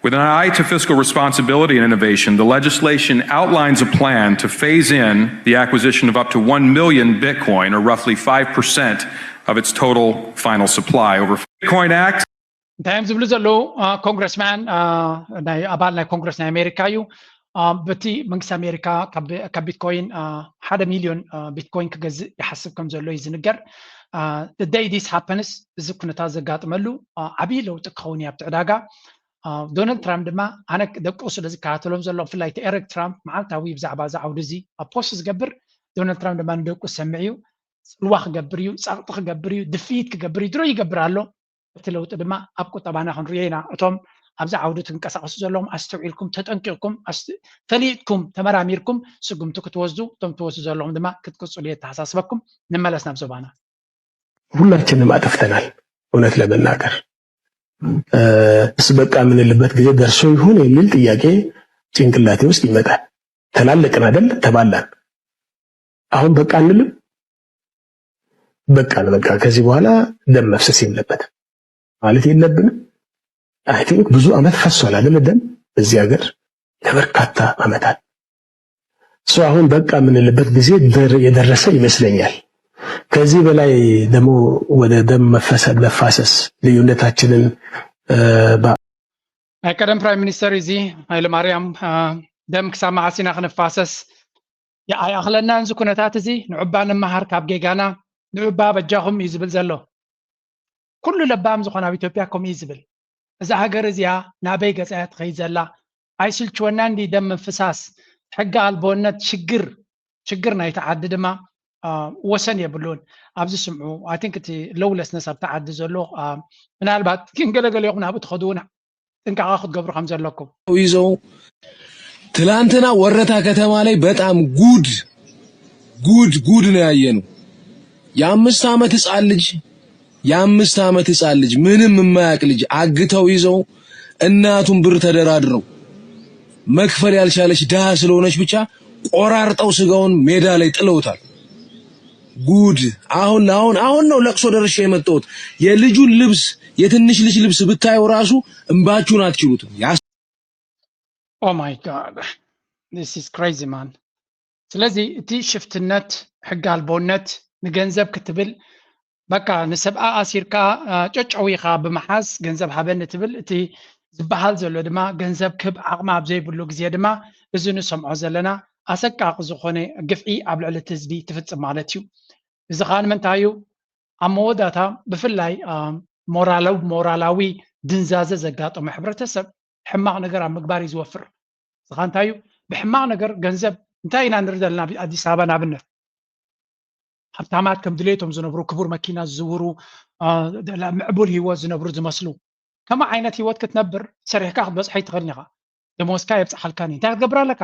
With an eye to fiscal responsibility and innovation, the legislation outlines a plan to phase in the acquisition of up to one million Bitcoin, or roughly five percent of its total final supply. Over Bitcoin Act. እንታይ እዮም ዝብሉ ዘለዉ? ኮንግረስማን ናይ ኣባል ናይ ኮንግረስ ናይ ኣሜሪካ እዩ። በቲ መንግስቲ ኣሜሪካ ካብ ቢትኮይን ሓደ ሚልዮን ቢትኮይን ክገዝእ ይሓስብ ከም ዘሎ እዩ ዝንገር። ደይ ዲስ ሃፐንስ እዚ ኩነታት ዘጋጥመሉ ዓብዪ ለውጢ ክኸውን እዩ ኣብቲ ዕዳጋ። ዶናልድ ትራምፕ ድማ ኣነ ደቁ ስለ ዝከታተሎም ዘሎ ብፍላይ እቲ ኤሪክ ትራምፕ መዓልታዊ ብዛዕባ እዚ ዓውዲ እዚ ኣብ ፖስት ዝገብር ዶናልድ ትራምፕ ድማ ንደቁ ዝሰምዕ እዩ። ፅልዋ ክገብር እዩ፣ ፀቕጢ ክገብር እዩ፣ ድፍኢት ክገብር እዩ፣ ድሮ ይገብር ኣሎ። እቲ ለውጢ ድማ ኣብ ቁጠባና ክንሪኦ ኢና። እቶም ኣብዚ ዓውዲ ትንቀሳቐሱ ዘለኹም ኣስተውዒልኩም፣ ተጠንቂቕኩም፣ ፈሊጥኩም፣ ተመራሚርኩም ስጉምቲ ክትወስዱ፣ እቶም ትወስዱ ዘለኹም ድማ ክትቅፅሉ የተሓሳስበኩም። ንመለስ ናብ ዞባና። ሁላችንም አጥፍተናል። እውነት ለመናገር እስ በቃ የምንልበት ጊዜ ደርሶ ይሆን የሚል ጥያቄ ጭንቅላቴ ውስጥ ይመጣል። ተላለቅን አይደል? ተባላን። አሁን በቃ አንልም። በቃ በቃ ከዚህ በኋላ ደም መፍሰስ የለበትም ማለት የለብንም። I think ብዙ አመት ፈሷል አይደል? ደም እዚህ ሀገር ለበርካታ አመታት። so አሁን በቃ የምንልበት ጊዜ የደረሰ ይመስለኛል። ከዚህ በላይ ደግሞ ወደ ደም መፋሰስ ልዩነታችንን ናይ ቀደም ፕራይም ሚኒስተር እዚ ሃይለማርያም ደም ክሳብ መዓስ ኢና ክንፋሰስ? ኣይኣኽለናን እዚ ኩነታት እዚ። ንዑባ ንመሃር ካብ ጌጋና፣ ንዑባ በጃኹም እዩ ዝብል ዘሎ። ኩሉ ለባም ዝኾነ ኣብ ኢትዮጵያ ከምኡ እዩ ዝብል። እዛ ሃገር እዚኣ ናበይ ገጻ እያ ትኸይድ ዘላ? ኣይስልችወናን ድዩ ደም ምፍሳስ? ሕጊ ኣልቦነት ሽግር ሽግር ናይቲ ዓዲ ድማ ወሰን የብሉን። ኣብዚ ስምዑ I think እቲ lawlessness ኣብቲ ዓዲ ዘሎ ምናልባት ግን ገለገለ ኢኹም ናብኡ ትኸዱ እውን ጥንቃቐ ክትገብሩ ከም ዘለኩም ይዘው ትላንትና ወረታ ከተማ ላይ በጣም ጉድ ጉድ ጉድ ነው ያየነው። የአምስት ዓመት ህፃን ልጅ የአምስት ዓመት ህፃን ልጅ ምንም የማያውቅ ልጅ አግተው ይዘው እናቱን ብር ተደራድረው መክፈል ያልቻለች ድሃ ስለሆነች ብቻ ቆራርጠው ስጋውን ሜዳ ላይ ጥለውታል። ጉድ! አሁን አሁን አሁን ነው ለቅሶ ደርሼ የመጣሁት። የልጁን ልብስ የትንሽ ልጅ ልብስ ብታየው ራሱ እንባችሁን አትችሉትም። Oh my God, this is crazy man። ስለዚ እቲ ሽፍትነት ሕጊ ኣልቦነት ንገንዘብ ክትብል በቃ ንሰብኣ ኣሲርካ ጨጨዊኻ ብምሓዝ ገንዘብ ሃበኒ ትብል እቲ ዝበሃል ዘሎ ድማ ገንዘብ ክህብ ዓቕሚ ኣብ ዘይብሉ ግዜ ድማ እዚ ንሰምዖ ዘለና ኣሰቃቂ ዝኾነ ግፍዒ ኣብ ልዕሊ እቲ ህዝቢ ትፍፅም ማለት እዩ። እዚ ከዓ ንምንታይ እዩ? ኣብ መወዳእታ ብፍላይ ሞራላዊ ድንዛዘ ዘጋጠሞ ሕብረተሰብ ሕማቕ ነገር ኣብ ምግባር እዩ ዝወፍር። እዚ ከዓ እንታይ እዩ? ብሕማቕ ነገር ገንዘብ እንታይ ኢና ንርኢ ዘለና? ኣዲስ ኣበባ ንኣብነት ሃብታማት ከም ድሌቶም ዝነብሩ፣ ክቡር መኪና ዝዝውሩ፣ ምዕቡል ህይወት ዝነብሩ ዝመስሉ። ከምኡ ዓይነት ህይወት ክትነብር ሰሪሕካ ክትበፅሖ ኣይትኽእልን ኢኻ። ደሞዝካ የብፅሓልካን እዩ። እንታይ ክትገብር ኣለካ?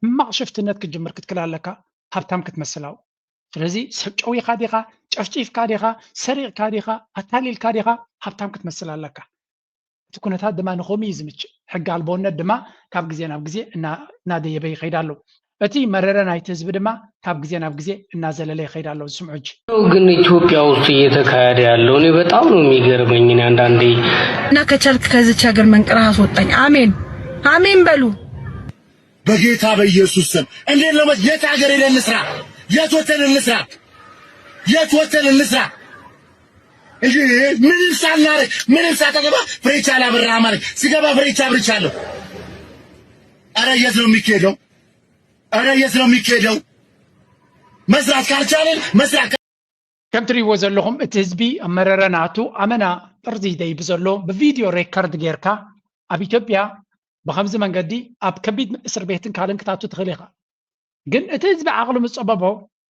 ሕማቕ ሽፍትነት ክትጅምር ክትክል ኣለካ፣ ሃብታም ክትመስል ኣብኡ። ስለዚ ሰብ ጨዊኻ ዲኻ፣ ጨፍጪፍካ ዲኻ፣ ሰሪቕካ ዲኻ፣ ኣታሊልካ ዲኻ፣ ሃብታም ክትመስል ኣለካ። እቲ ኩነታት ድማ ንኸምኡ እዩ ዝምችእ። ሕጊ ኣልቦነት ድማ ካብ ግዜ ናብ ግዜ እናደየበ ይኸይድ ኣሎ። እቲ መረረ ናይቲ ህዝቢ ድማ ካብ ግዜ ናብ ግዜ እናዘለለ ይኸይድ ኣሎ። ዝስምዑ ሕጂ ግን ኢትዮጵያ ውስጥ እየተካሄደ ያለው እኔ በጣም ነው የሚገርመኝ። እኔ አንዳንዴ እና ከቻልክ ከዚች ሀገር መንቅረህ አስወጣኝ። አሜን አሜን በሉ። በጌታ በኢየሱስ ስም እንዴት ነው? የት ሀገር ሄደን እንስራ? የት ወተን እንስራ? የት ወተን እንስራ? እንጂ ምንም ሳናረግ ምንም ሳታገባ ፍሬቻ አላበራህም አለኝ። ስገባ ፍሬቻ አብርቻለሁ። ኧረ የት ነው የሚካሄደው? ኧረ የት ነው የሚካሄደው? መስራት ካልቻልን መስራት ከም ትሪእዎ ዘለኹም እቲ ህዝቢ መረረ ናቱ ኣመና ጥርዚ ይደይብ ዘሎ ብቪድዮ ሬከርድ ጌርካ ኣብ ኢትዮጵያ ብከምዚ መንገዲ ኣብ ከቢድ እስር ቤትን ካልእን ክታቱ ትኽእል ኢኻ። ግን እቲ ህዝቢ ዓቕሉ ምስ ጸበቦ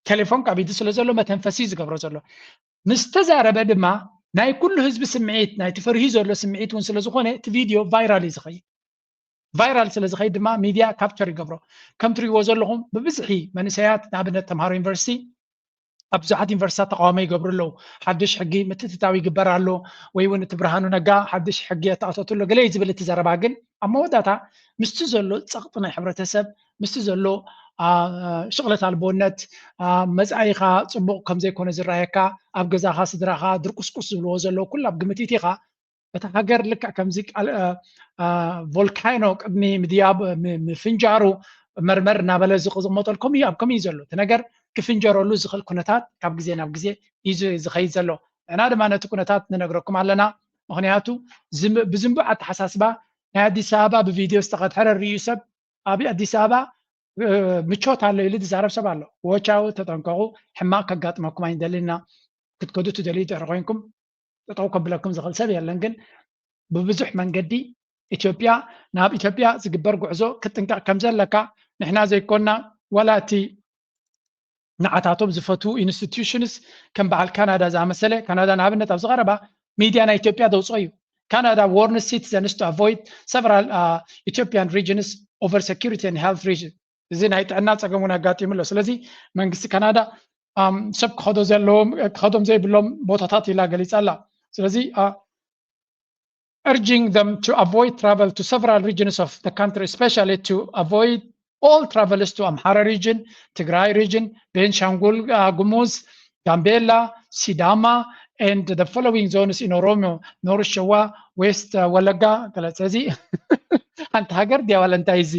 ቴሌፎን ካብ ኢዱ ስለ ዘሎ መተንፈሲ እዩ ዝገብሮ ዘሎ። ምስ ተዛረበ ድማ ናይ ኩሉ ህዝቢ ስምዒት ናይቲ ፈሪሁ ዘሎ ስምዒት እውን ስለ ዝኾነ እቲ ቪድዮ ቫይራል እዩ ዝኸይድ። ቫይራል ስለ ዝኸይድ ድማ ሚድያ ካፕቸር ይገብሮ። ከም ትሪእዎ ዘለኹም ብብዝሒ መንእሰያት ንኣብነት ተምሃሮ ዩኒቨርሲቲ ኣብ ብዙሓት ዩኒቨርሲታት ተቃውሞ ይገብሩ ኣለዉ። ሓድሽ ሕጊ ምትእትታው ይግበር ኣሎ ወይ እውን እቲ ብርሃኑ ነጋ ሓድሽ ሕጊ ኣተኣተቱ ኣሎ ገለ እዩ ዝብል እቲ ዘረባ። ግን ኣብ መወዳእታ ምስቲ ዘሎ ጸቕጢ ናይ ሕብረተሰብ ምስቲ ዘሎ ሽቕለት ኣልቦነት መጻኢኻ ጽቡቕ ከም ዘይኮነ ዝረኣየካ ኣብ ገዛኻ ስድራኻ ድርቁስቁስ ዝብልዎ ዘለዉ ኩሉ ኣብ ግምት ኢኻ። እታ ሃገር ልክዕ ከምዚ ቃል ቮልካኖ ቅድሚ ምድያብ ምፍንጃሩ መርመር እናበለ ዝቕመጠል ከምኡ ኣብ ከምኡ እዩ ዘሎ እቲ ነገር ክፍንጀረሉ ዝኽእል ኩነታት ካብ ግዜ ናብ ግዜ እዩ ዝኸይድ ዘሎ። ንሕና ድማ ነቲ ኩነታት ንነግረኩም ኣለና። ምኽንያቱ ብዝንቡዕ ኣተሓሳስባ ናይ ኣዲስ ኣበባ ብቪድዮ ዝተኸድሐረ ርእዩ ሰብ ኣብ ኣዲስ ኣበባ ምቾት ኣሎ ኢሉ ዝዛረብ ሰብ ኣሎ። ዎቻው ተጠንቀቑ፣ ሕማቕ ከጋጥመኩም ኣይንደልን ኢና። ክትከዱ ትደልዩ ድሕሪ ኮይንኩም ጠጠው ከብለኩም ዝኽእል ሰብ የለን። ግን ብብዙሕ መንገዲ ኢትዮጵያ ናብ ኢትዮጵያ ዝግበር ጉዕዞ ክትጥንቀቕ ከም ዘለካ ንሕና ዘይኮና ዋላ እቲ ንዓታቶም ዝፈትዉ ኢንስቲትዩሽንስ ከም በዓል ካናዳ ዝኣመሰለ ካናዳ ንኣብነት ኣብዚ ቀረባ ሚድያ ናይ ኢትዮጵያ ዘውፅኦ እዩ። Canada warns citizens to avoid several uh, Ethiopian regions over security and health reasons። እዚ ናይ ጥዕና ፀገም እውን ኣጋጢሙ ኣሎ። ስለዚ መንግስቲ ካናዳ ሰብ ክኸዶ ዘለዎም ክኸዶም ዘይብሎም ቦታታት ኢላ ገሊፃ ኣላ። ስለዚ urging them to avoid travel to several regions of the country, especially to avoid all travels to Amhara region, Tigray region, Benishangul Gumuz, Gambela, Sidama, and the following zones in Oromo, North Shillong, West Wallagga. ስለዚ ሓንቲ ሃገር ድያ ዋላ እንታይ? እዚ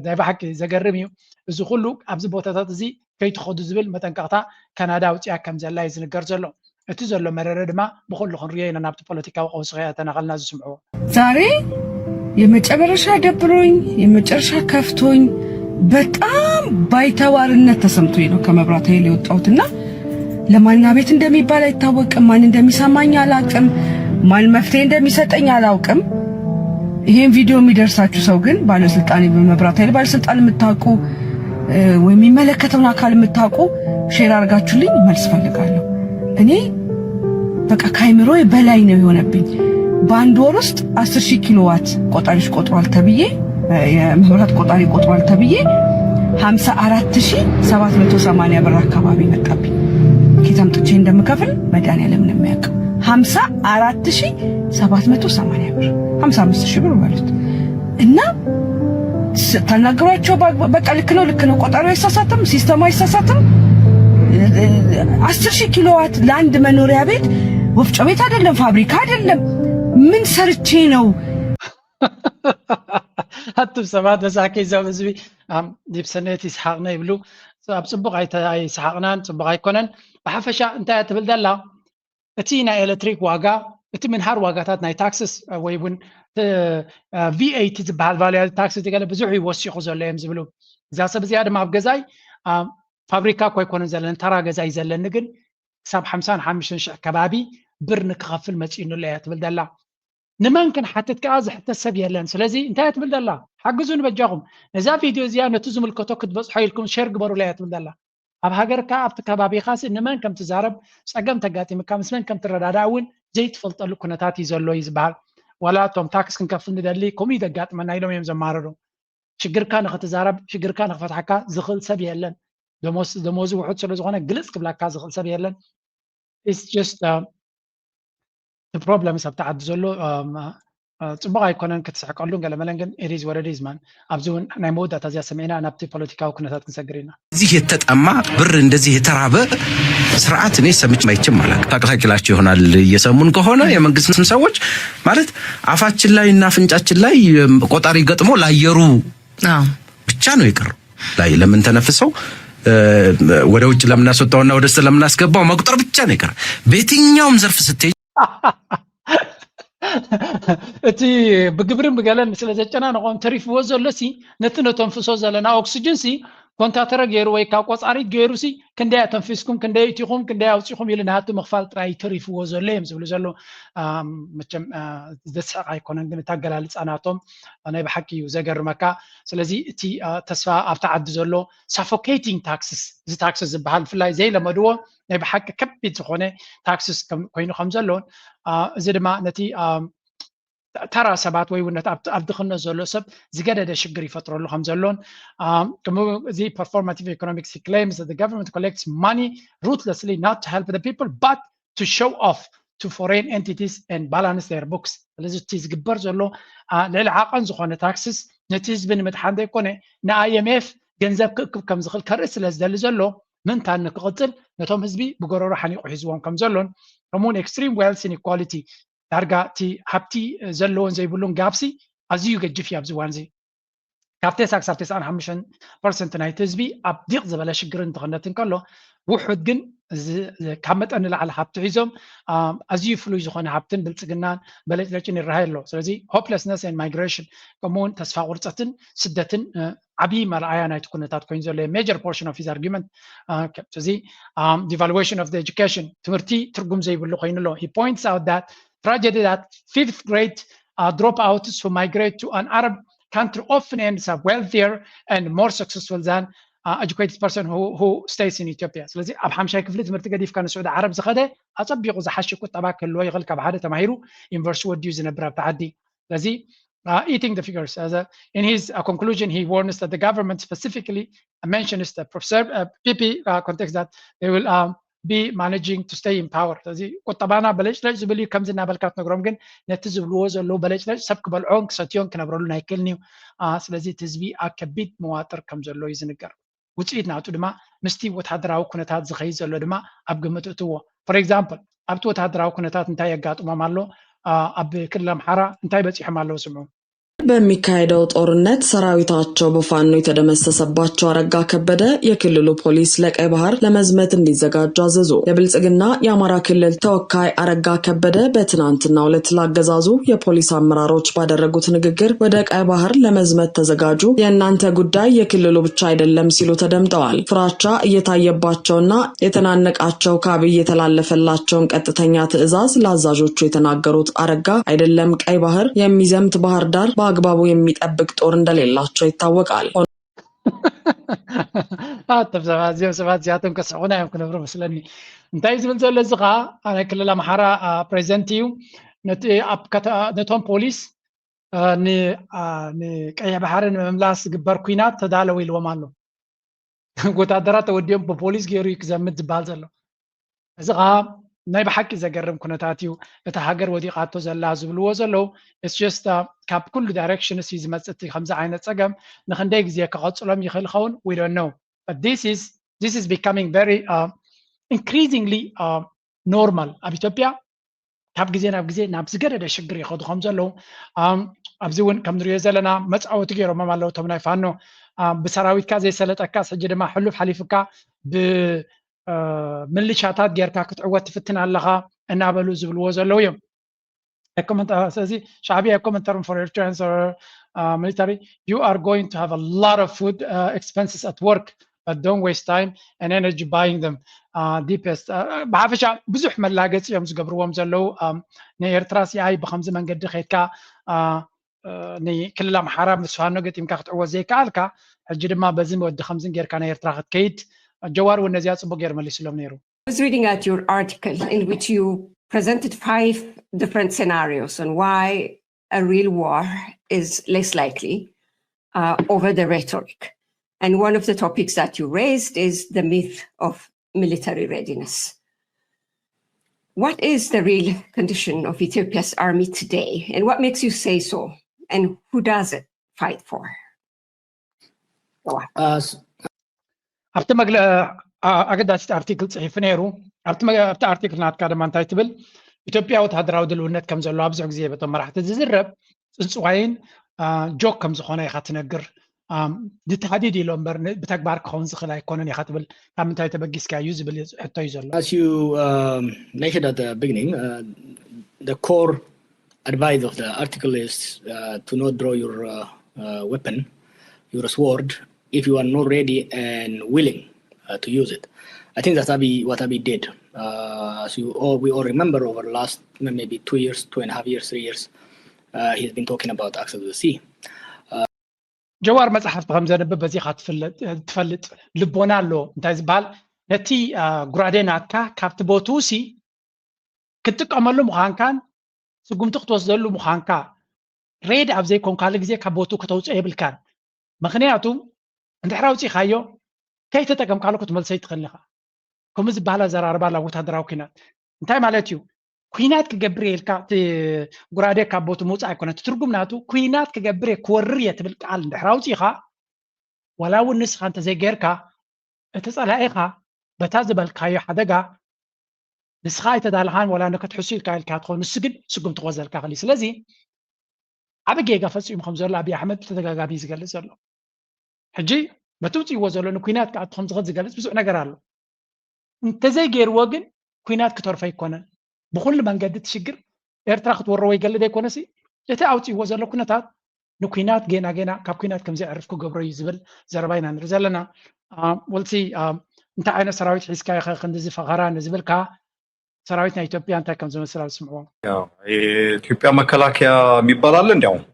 ናይ ብሓቂ ዘገርም እዩ። እዚ ኩሉ ኣብዚ ቦታታት እዚ ከይትኸዱ ዝብል መጠንቀቕታ ካናዳ ኣውፅኣ ከም ዘላ እዩ ዝንገር ዘሎ። እቲ ዘሎ መረረ ድማ ብኹሉ ክንሪኦ ኢና፣ ናብቲ ፖለቲካዊ ቀውሲ ከይኣተና ከልና ዝስምዕዎ። ዛሬ የመጨረሻ ደብሮኝ፣ የመጨረሻ ከፍቶኝ፣ በጣም ባይተዋርነት ተሰምቶኝ ነው ከመብራት ኃይል የወጣሁትና ለማን ቤት እንደሚባል አይታወቅም። ማን እንደሚሰማኝ አላቅም። ማን መፍትሄ እንደሚሰጠኝ አላውቅም። ይሄን ቪዲዮ የሚደርሳችሁ ሰው ግን ባለስልጣን፣ በመብራት ኃይል ባለስልጣን የምታውቁ ወይም የሚመለከተውን አካል የምታውቁ ሼር አድርጋችሁልኝ መልስ ፈልጋለሁ። እኔ በቃ ከአይምሮዬ በላይ ነው የሆነብኝ። በአንድ ወር ውስጥ አስር ሺህ ኪሎ ዋት ቆጣሪዎች ቆጥሯል ተብዬ የመብራት ቆጣሪ ቆጥሯል ተብዬ ሀምሳ አራት ሺህ ሰባት መቶ ሰማንያ ብር አካባቢ መጣብኝ። ከየት አምጥቼ እንደምከፍል መድኃኒዓለም ነው የሚያውቀው። ሀምሳ አራት ሺህ ሰባት መቶ ሰማንያ ብር፣ ሀምሳ አምስት ሺህ ብር ማለት እና ስታናግሯቸው በቃ ልክ ነው ልክ ነው፣ ቆጣሪው አይሳሳትም፣ ሲስተሙ አይሳሳትም። አስር ሺህ ኪሎ ዋት ለአንድ መኖሪያ ቤት ወፍጮ ቤት አይደለም ፋብሪካ አይደለም። ምን ሰርቼ ነው? ኣቱም ሰባት በዛዕከ ይዛብ ህዝቢ ዲብሰነት ይስሓቕና ይብሉ። ኣብ ፅቡቕ ኣይሰሓቕናን ፅቡቕ ኣይኮነን። ብሓፈሻ እንታይ እያ ትብል ዘላ? እቲ ናይ ኤሌክትሪክ ዋጋ፣ እቲ ምንሃር ዋጋታት ናይ ታክስስ ወይ እውን ቪኤቲ ዝበሃል ቫልዩ ኣድድ ታክስ ገለ ብዙሕ እዩ ወሲኹ ዘሎ እዮም ዝብሉ። እዛ ሰብ እዚኣ ድማ ኣብ ገዛይ ፋብሪካ እኮ ኣይኮነን ዘለኒ፣ ተራ ገዛ እዩ ዘለኒ፣ ግን ክሳብ ሓምሳን ሓሙሽተን ሽሕ ከባቢ ብር ንክኸፍል መፂኡኒ ኣሎ እያ ትብል ዘላ። ንመን ክንሓትት ከዓ ዝሕተት ሰብ የለን። ስለዚ እንታይ እያ ትብል ዘላ? ሓግዙ ንበጃኹም። ነዛ ቪድዮ እዚኣ ነቲ ዝምልከቶ ክትበፅሖ ኢልኩም ሼር ግበሩላ እያ ትብል ዘላ። ኣብ ሃገርካ ኣብቲ ከባቢኻሲ ንመን ከም ትዛረብ፣ ፀገም ተጋጢምካ ምስ መን ከም ትረዳዳእ እውን ዘይትፈልጠሉ ኩነታት እዩ ዘሎ እዩ ዝበሃል። ዋላ እቶም ታክስ ክንከፍል ንደሊ ከምኡ እዩ ዘጋጥመና ኢሎም እዮም ዘማረሩ። ሽግርካ ንኽትዛረብ ሽግርካ ንኽፈትሓካ ዝኽእል ሰብ የለን። ደሞዝ ደሞዙ ውሑድ ስለ ዝኾነ ግልፅ ክብላካ ዝኽእል ሰብ የለን። It's just the problems ኣብቲ ዓዲ ዘሎ ፅቡቕ ኣይኮነን ክትስሕቀሉን ገለመለን ግን it is what it is man። ኣብዚ እውን ናይ መወዳእታ እዚኣ ሰሚዕና ናብቲ ፖለቲካዊ ኩነታት ክንሰግር ኢና። እዚህ የተጠማ ብር እንደዚህ የተራበ ስርዓት እኔ ሰምቼ አይቼም አላውቅም። ታቅሳችላቸው ይሆናል እየሰሙን ከሆነ የመንግስት ሰዎች ማለት አፋችን ላይ እና አፍንጫችን ላይ ቆጣሪ ገጥሞ ለአየሩ ብቻ ነው የቀረው። ላይ ለምን ተነፍሰው ወደ ውጭ ለምናስወጣውና ወደ ውስጥ ለምናስገባው መቁጠር ብቻ ነው የቀረ። በየትኛውም ዘርፍ ስትሄጂ እቲ ብግብርን ብገለን ስለ ዘጨናነቖም ተሪፍዎ ዘሎ ሲ ነቲ ነተንፍሶ ዘለና ኦክስጅን ሲ ኮንታተረ ገይሩ ወይ ካብ ቆፃሪት ገይሩ ሲ ክንደይ ኣተንፊስኩም ክንደይ እቲኹም ክንደይ ኣውፂኹም ኢሉ ናቱ ምኽፋል ጥራይ ተሪፍዎ ዘሎ እዮም ዝብሉ ዘሎ። መቸም ዘስሕቕ ኣይኮነን ግን እቲ ኣገላልፃ ናቶም ናይ ብሓቂ እዩ ዘገርመካ። ስለዚ እቲ ተስፋ ኣብቲ ዓዲ ዘሎ suffocating taxes፣ እዚ ታክስ ዝበሃል ብፍላይ ዘይለመድዎ ናይ ብሓቂ ከቢድ ዝኾነ ታክስስ ኮይኑ ከም ዘሎን እዚ ድማ ነቲ ተራ ሰባት ወይ እውን ኣብ ድኽነት ዘሎ ሰብ ዝገደደ ሽግር ይፈጥረሉ ከም ዘሎን ከምኡ እዚ performative economics claims that the government collects money ruthlessly not to help the people but to show off to foreign entities and balance their books። ስለዚ እቲ ዝግበር ዘሎ ልዕሊ ዓቐን ዝኾነ ታክስስ ነቲ ህዝቢ ንምድሓን ዘይኮነ ንኣይኤምኤፍ ገንዘብ ክእክብ ከም ዝኽእል ከርኢ ስለ ዝደሊ ዘሎ ምንታን ንክቕፅል ነቶም ህዝቢ ብጎረሮ ሓኒቑ ሒዝዎም ከም ዘሎን ከምኡውን extreme wealth inequality ዳርጋ እቲ ሃብቲ ዘለዎን ዘይብሉን ጋፕሲ ኣዝዩ ገጅፍ እዩ ኣብዚ እዋን እዚ። ካብ ቴሳክ ክሳብ ተስዓን ሓሙሽተን ፐርሰንት ናይቲ ህዝቢ ኣብ ዲቕ ዝበለ ሽግርን ድኽነትን ከሎ ውሑድ ግን ካብ መጠን ንላዕሊ ሃብቲ ሒዞም ኣዝዩ ፍሉይ ዝኾነ ሃብትን ብልፅግናን በለጭለጭን ይረሃይ ኣሎ። ስለዚ hopelessness and migration ከምኡውን ተስፋ ቁርፀትን ስደትን ዓብዪ መርኣያ ናይቲ ኩነታት ኮይኑ ዘሎ major portion of his argument። እዚ devaluation of the education ትምህርቲ ትርጉም ዘይብሉ ኮይኑ ኣሎ። He points out that tragedy that fifth grade dropouts who migrate to an Arab country often ends up wealthier and more successful than educated person who, who stays in Ethiopia። ስለዚ ኣብ ሓምሻይ ክፍሊ ትምህርቲ ገዲፍካ ንስዑዲ ዓረብ ዝኸደ ኣፀቢቑ ዝሓሸ ቁጠባ ክህልዎ ይኽእል ካብ ሓደ ተማሂሩ ዩኒቨርሲቲ ወዲኡ ዝነብር ኣብቲ ዓዲ። ስለዚ uh, eating the figures. As a, in his uh, conclusion, he warns that the government specifically mentions the preserve uh, P P uh, context that they will um, be managing to stay in power። ስለዚ ቁጠባና በለጭለጭ ዝብል እዩ። ከምዚ እናበልካ ትነግሮም፣ ግን ነቲ ዝብልዎ ዘለዉ በለጭለጭ ሰብ ክበልዖን ክሰትዮን ክነብረሉን ኣይክእልን እዩ። ስለዚ እቲ ህዝቢ ኣብ ከቢድ መዋጥር ከም ዘሎ እዩ ዝንገር። ውፅኢት ናቱ ድማ ምስቲ ወታደራዊ ኩነታት ዝኸይድ ዘሎ ድማ ኣብ ግምት እትዎ። For example ኣብቲ ወታደራዊ ኩነታት እንታይ የጋጥሞም ኣሎ? ኣብ ክልል ኣምሓራ እንታይ በፂሖም ኣለዉ? ስምዑ። በሚካሄደው ጦርነት ሰራዊታቸው በፋኖ የተደመሰሰባቸው አረጋ ከበደ የክልሉ ፖሊስ ለቀይ ባህር ለመዝመት እንዲዘጋጁ አዘዙ። የብልጽግና የአማራ ክልል ተወካይ አረጋ ከበደ በትናንትናው ዕለት ላገዛዙ የፖሊስ አመራሮች ባደረጉት ንግግር ወደ ቀይ ባህር ለመዝመት ተዘጋጁ፣ የእናንተ ጉዳይ የክልሉ ብቻ አይደለም ሲሉ ተደምጠዋል። ፍራቻ እየታየባቸውና የተናነቃቸው ካብ እየተላለፈላቸውን ቀጥተኛ ትዕዛዝ ለአዛዦቹ የተናገሩት አረጋ አይደለም ቀይ ባህር የሚዘምት ባህር ዳር በአግባቡ የሚጠብቅ ጦር እንደሌላቸው ይታወቃል። ኣቶም ሰባት እዚኦም ሰባት እዚኣቶም ከስሕቁና እዮም ክነብሩ መስለኒ። እንታይ ዝብል ዘሎ እዚ ከዓ ናይ ክልል ኣምሓራ ፕሬዚደንት እዩ። ነቶም ፖሊስ ንቀይሕ ባሕሪ ንምምላስ ዝግበር ኩናት ተዳለው ኢልዎም ኣሎ። ወታደራት ተወዲኦም ብፖሊስ ገይሩ እዩ ክዘምት ዝበሃል ዘሎ። እዚ ከዓ ናይ ብሓቂ ዘገርም ኩነታት እዩ። እታ ሃገር ወዲቓቶ ዘላ ዝብልዎ ዘለዉ just ካብ ኩሉ directions እዩ ዝመፅእ እቲ ከምዚ ዓይነት ፀገም። ንክንደይ ግዜ ክቐፅሎም ይኽእል ኸውን? We don't know, but this is this is becoming very increasingly normal ኣብ ኢትዮጵያ። ካብ ግዜ ናብ ግዜ ናብ ዝገደደ ሽግር ይኸዱ ከም ዘለዉ ኣብዚ እውን ከም ንሪኦ ዘለና መፃወቲ ገይሮሞም ኣለዉ እቶም ናይ ፋኖ። ብሰራዊትካ ዘይሰለጠካስ ሕጂ ድማ ሕሉፍ ሓሊፉካ ብምልሻታት ጌርካ ክትዕወት ትፍትን ኣለኻ እናበሉ ዝብልዎ ዘለዉ እዮም። ስለዚ ሻዕብያ comment term for Eritreans or military, you are going to have a lot of food expenses at work, but don't waste time and energy buying them. Deepest ብሓፈሻ ብዙሕ መላገፂ እዮም ዝገብርዎም ዘለዉ። ንኤርትራ ሲኣይ ብከምዚ መንገዲ ከይድካ ንክልል ኣምሓራ ምስ ፋኖ ገጢምካ ክትዕወት ዘይከኣልካ፣ ሕጂ ድማ በዝን ወዲ ከምዝን ጌርካ ናይ ኤርትራ ክትከይድ። ጀዋር እውን ነዚኣ ፅቡቅ ገይሩ መሊስሎም ነይሩ። I was reading at your article in which you presented five different scenarios on why a real war is less likely uh, over the rhetoric. And one of the topics that you raised is the myth of military readiness. What is the real condition of Ethiopia's army today, and what makes you say so? And who does it fight for? ኣብቲ መግለ ኣገዳሲት ኣርቲክል ፅሒፉ ነይሩ። ኣብቲ ኣርቲክል ናትካ ድማ እንታይ ትብል? ኢትዮጵያ ወታደራዊ ድልውነት ከም ዘለዋ ብዙሕ ግዜ በቶም መራሕቲ ዝዝረብ ፅንፅዋይን ጆክ ከም ዝኾነ ኢኻ ትነግር። ንተሃዲድ ኢሎ እምበር ብተግባር ክኸውን ዝኽእል ኣይኮነን ኢኻ ትብል። ካብ ምንታይ ተበጊስካ እዩ ዝብል ሕቶ እዩ ዘሎ። As you mentioned at the beginning, the core advice of the article is to not draw your weapon, your sword, if you are not ready and willing uh, to use it. I think that's Abiy, what Abiy did. Uh, as you all, we all remember over the last maybe two years, two and a half years, three years, uh, he's been talking about access to the sea. ጀዋር መፅሓፍቲ ከም ዘንብብ በዚኻ ትፈልጥ። ልቦና ኣሎ እንታይ ዝበሃል ነቲ ጉራዴ ናትካ ካብቲ ቦትኡ ሲ ክትጥቀመሉ ምዃንካን ስጉምቲ ክትወስደሉ ምዃንካ ሬድ ኣብ ዘይኮንካሉ ግዜ ካብ ቦትኡ ከተውፅኦ የብልካን። ምኽንያቱ እንድሕር ኣውፂእካዮ ከይተጠቀምካሉ ክትመልሶ ይትኽእል ኢኻ። ከምኡ ዝበሃል ኣዘራርባ ኣሎ ኣብ ወታደራዊ ኩናት። እንታይ ማለት እዩ? ኩናት ክገብር እየ ኢልካ እቲ ጉራዴ ካብ ቦቱ ምውፃእ ኣይኮነን። እቲ ትርጉም ናቱ ኩናት ክገብር እየ ክወርር እየ ትብል ቃል እንድሕር ኣውፂእኻ ዋላ እውን ንስኻ እንተዘይጌርካ እቲ ፀላኢኻ በታ ዝበልካዮ ሓደጋ ንስኻ ኣይተዳለኻን ዋላ ንክትሕሱ ኢልካ ኢልካ ትኸውን ንሱ ግን ስጉምቲ ክወስደልካ ክእል እዩ። ስለዚ ዓቢ ጌጋ ፈፂሙ ከም ዘሎ ኣብይ ኣሕመድ ብተደጋጋሚ እዩ ዝገልፅ ዘሎ። ሕጂ በቲ ውፅእዎ ዘሎ ንኩናት ክኣቱ ከም ዝኽእል ዝገልፅ ብዙሕ ነገር ኣሎ። እንተዘይገይርዎ ግን ኩናት ክተርፎ ኣይኮነን። ብኩሉ መንገዲ እቲ ሽግር ኤርትራ ክትወሮ ወይ ገለ ዘይኮነሲ እቲ ኣውፅእዎ ዘሎ ኩነታት ንኩናት ጌና ጌና ካብ ኩናት ከም ዘዕርፍ ክገብሮ እዩ ዝብል ዘረባ ኢና ንርኢ ዘለና። ወልሲ እንታይ ዓይነት ሰራዊት ሒዝካ ኢኸ ክንድዚ ፈኸራ ንዝብል ከዓ ሰራዊት ናይ ኢትዮጵያ እንታይ ከም ዝመስል ኣብ ስምዕዎ። የኢትዮጵያ መከላከያ የሚባል አለ እንዲያውም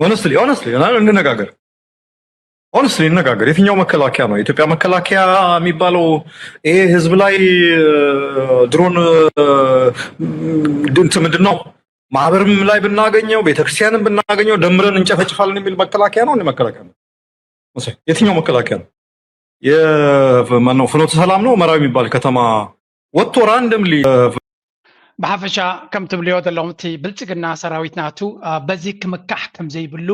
honestly honestly እንነጋገር honestly እንነጋገር የትኛው መከላከያ ነው የኢትዮጵያ መከላከያ የሚባለው? ይሄ ህዝብ ላይ ድሮን ድንት ምንድን ነው ማህበርም ላይ ብናገኘው፣ ቤተክርስቲያንም ብናገኘው ደምረን እንጨፈጭፋለን የሚል መከላከያ ነው እንደ መከላከያ ነው? መቼ? የትኛው መከላከያ ነው? የማነው? ፍኖተ ሰላም ነው መራዊ የሚባል ከተማ ወጥቶ ራንደምሊ ብሓፈሻ ከም ትብልዮ ዘለኹም፣ እቲ ብልፅግና ሰራዊት ናቱ በዚ ክምካሕ ከም ዘይብሉ፣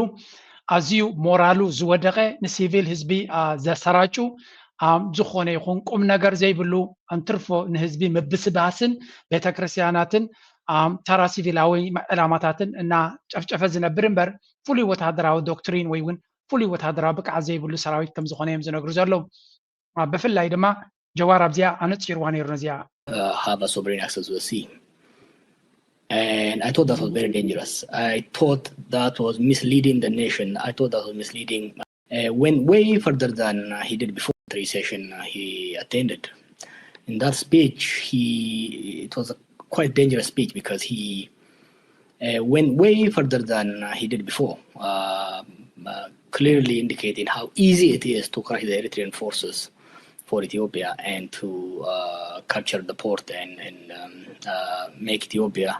ኣዝዩ ሞራሉ ዝወደቐ፣ ንሲቪል ህዝቢ ዘሰራጩ፣ ዝኾነ ይኹን ቁም ነገር ዘይብሉ፣ እንትርፎ ንህዝቢ ምብስባስን ቤተክርስትያናትን ተራ ሲቪላዊ ዕላማታትን እናጨፍጨፈ ዝነብር እምበር፣ ፍሉይ ወታደራዊ ዶክትሪን ወይ እውን ፍሉይ ወታደራዊ ብቅዓት ዘይብሉ ሰራዊት ከም ዝኾነ እዮም ዝነግሩ ዘለዉ። ብፍላይ ድማ ጀዋር ኣብዚኣ ኣነፂርዋ ነይሩ ነዚኣ። Have a sovereign access to the sea. And I thought that was very dangerous. I thought that was misleading the nation. I thought that was misleading. Uh, went way further than uh, he did before the recession uh, he attended. In that speech, he it was a quite dangerous speech because he uh, went way further than uh, he did before, uh, uh, clearly indicating how easy it is to crush the Eritrean forces for Ethiopia and to uh, capture the port and, and um, uh, make Ethiopia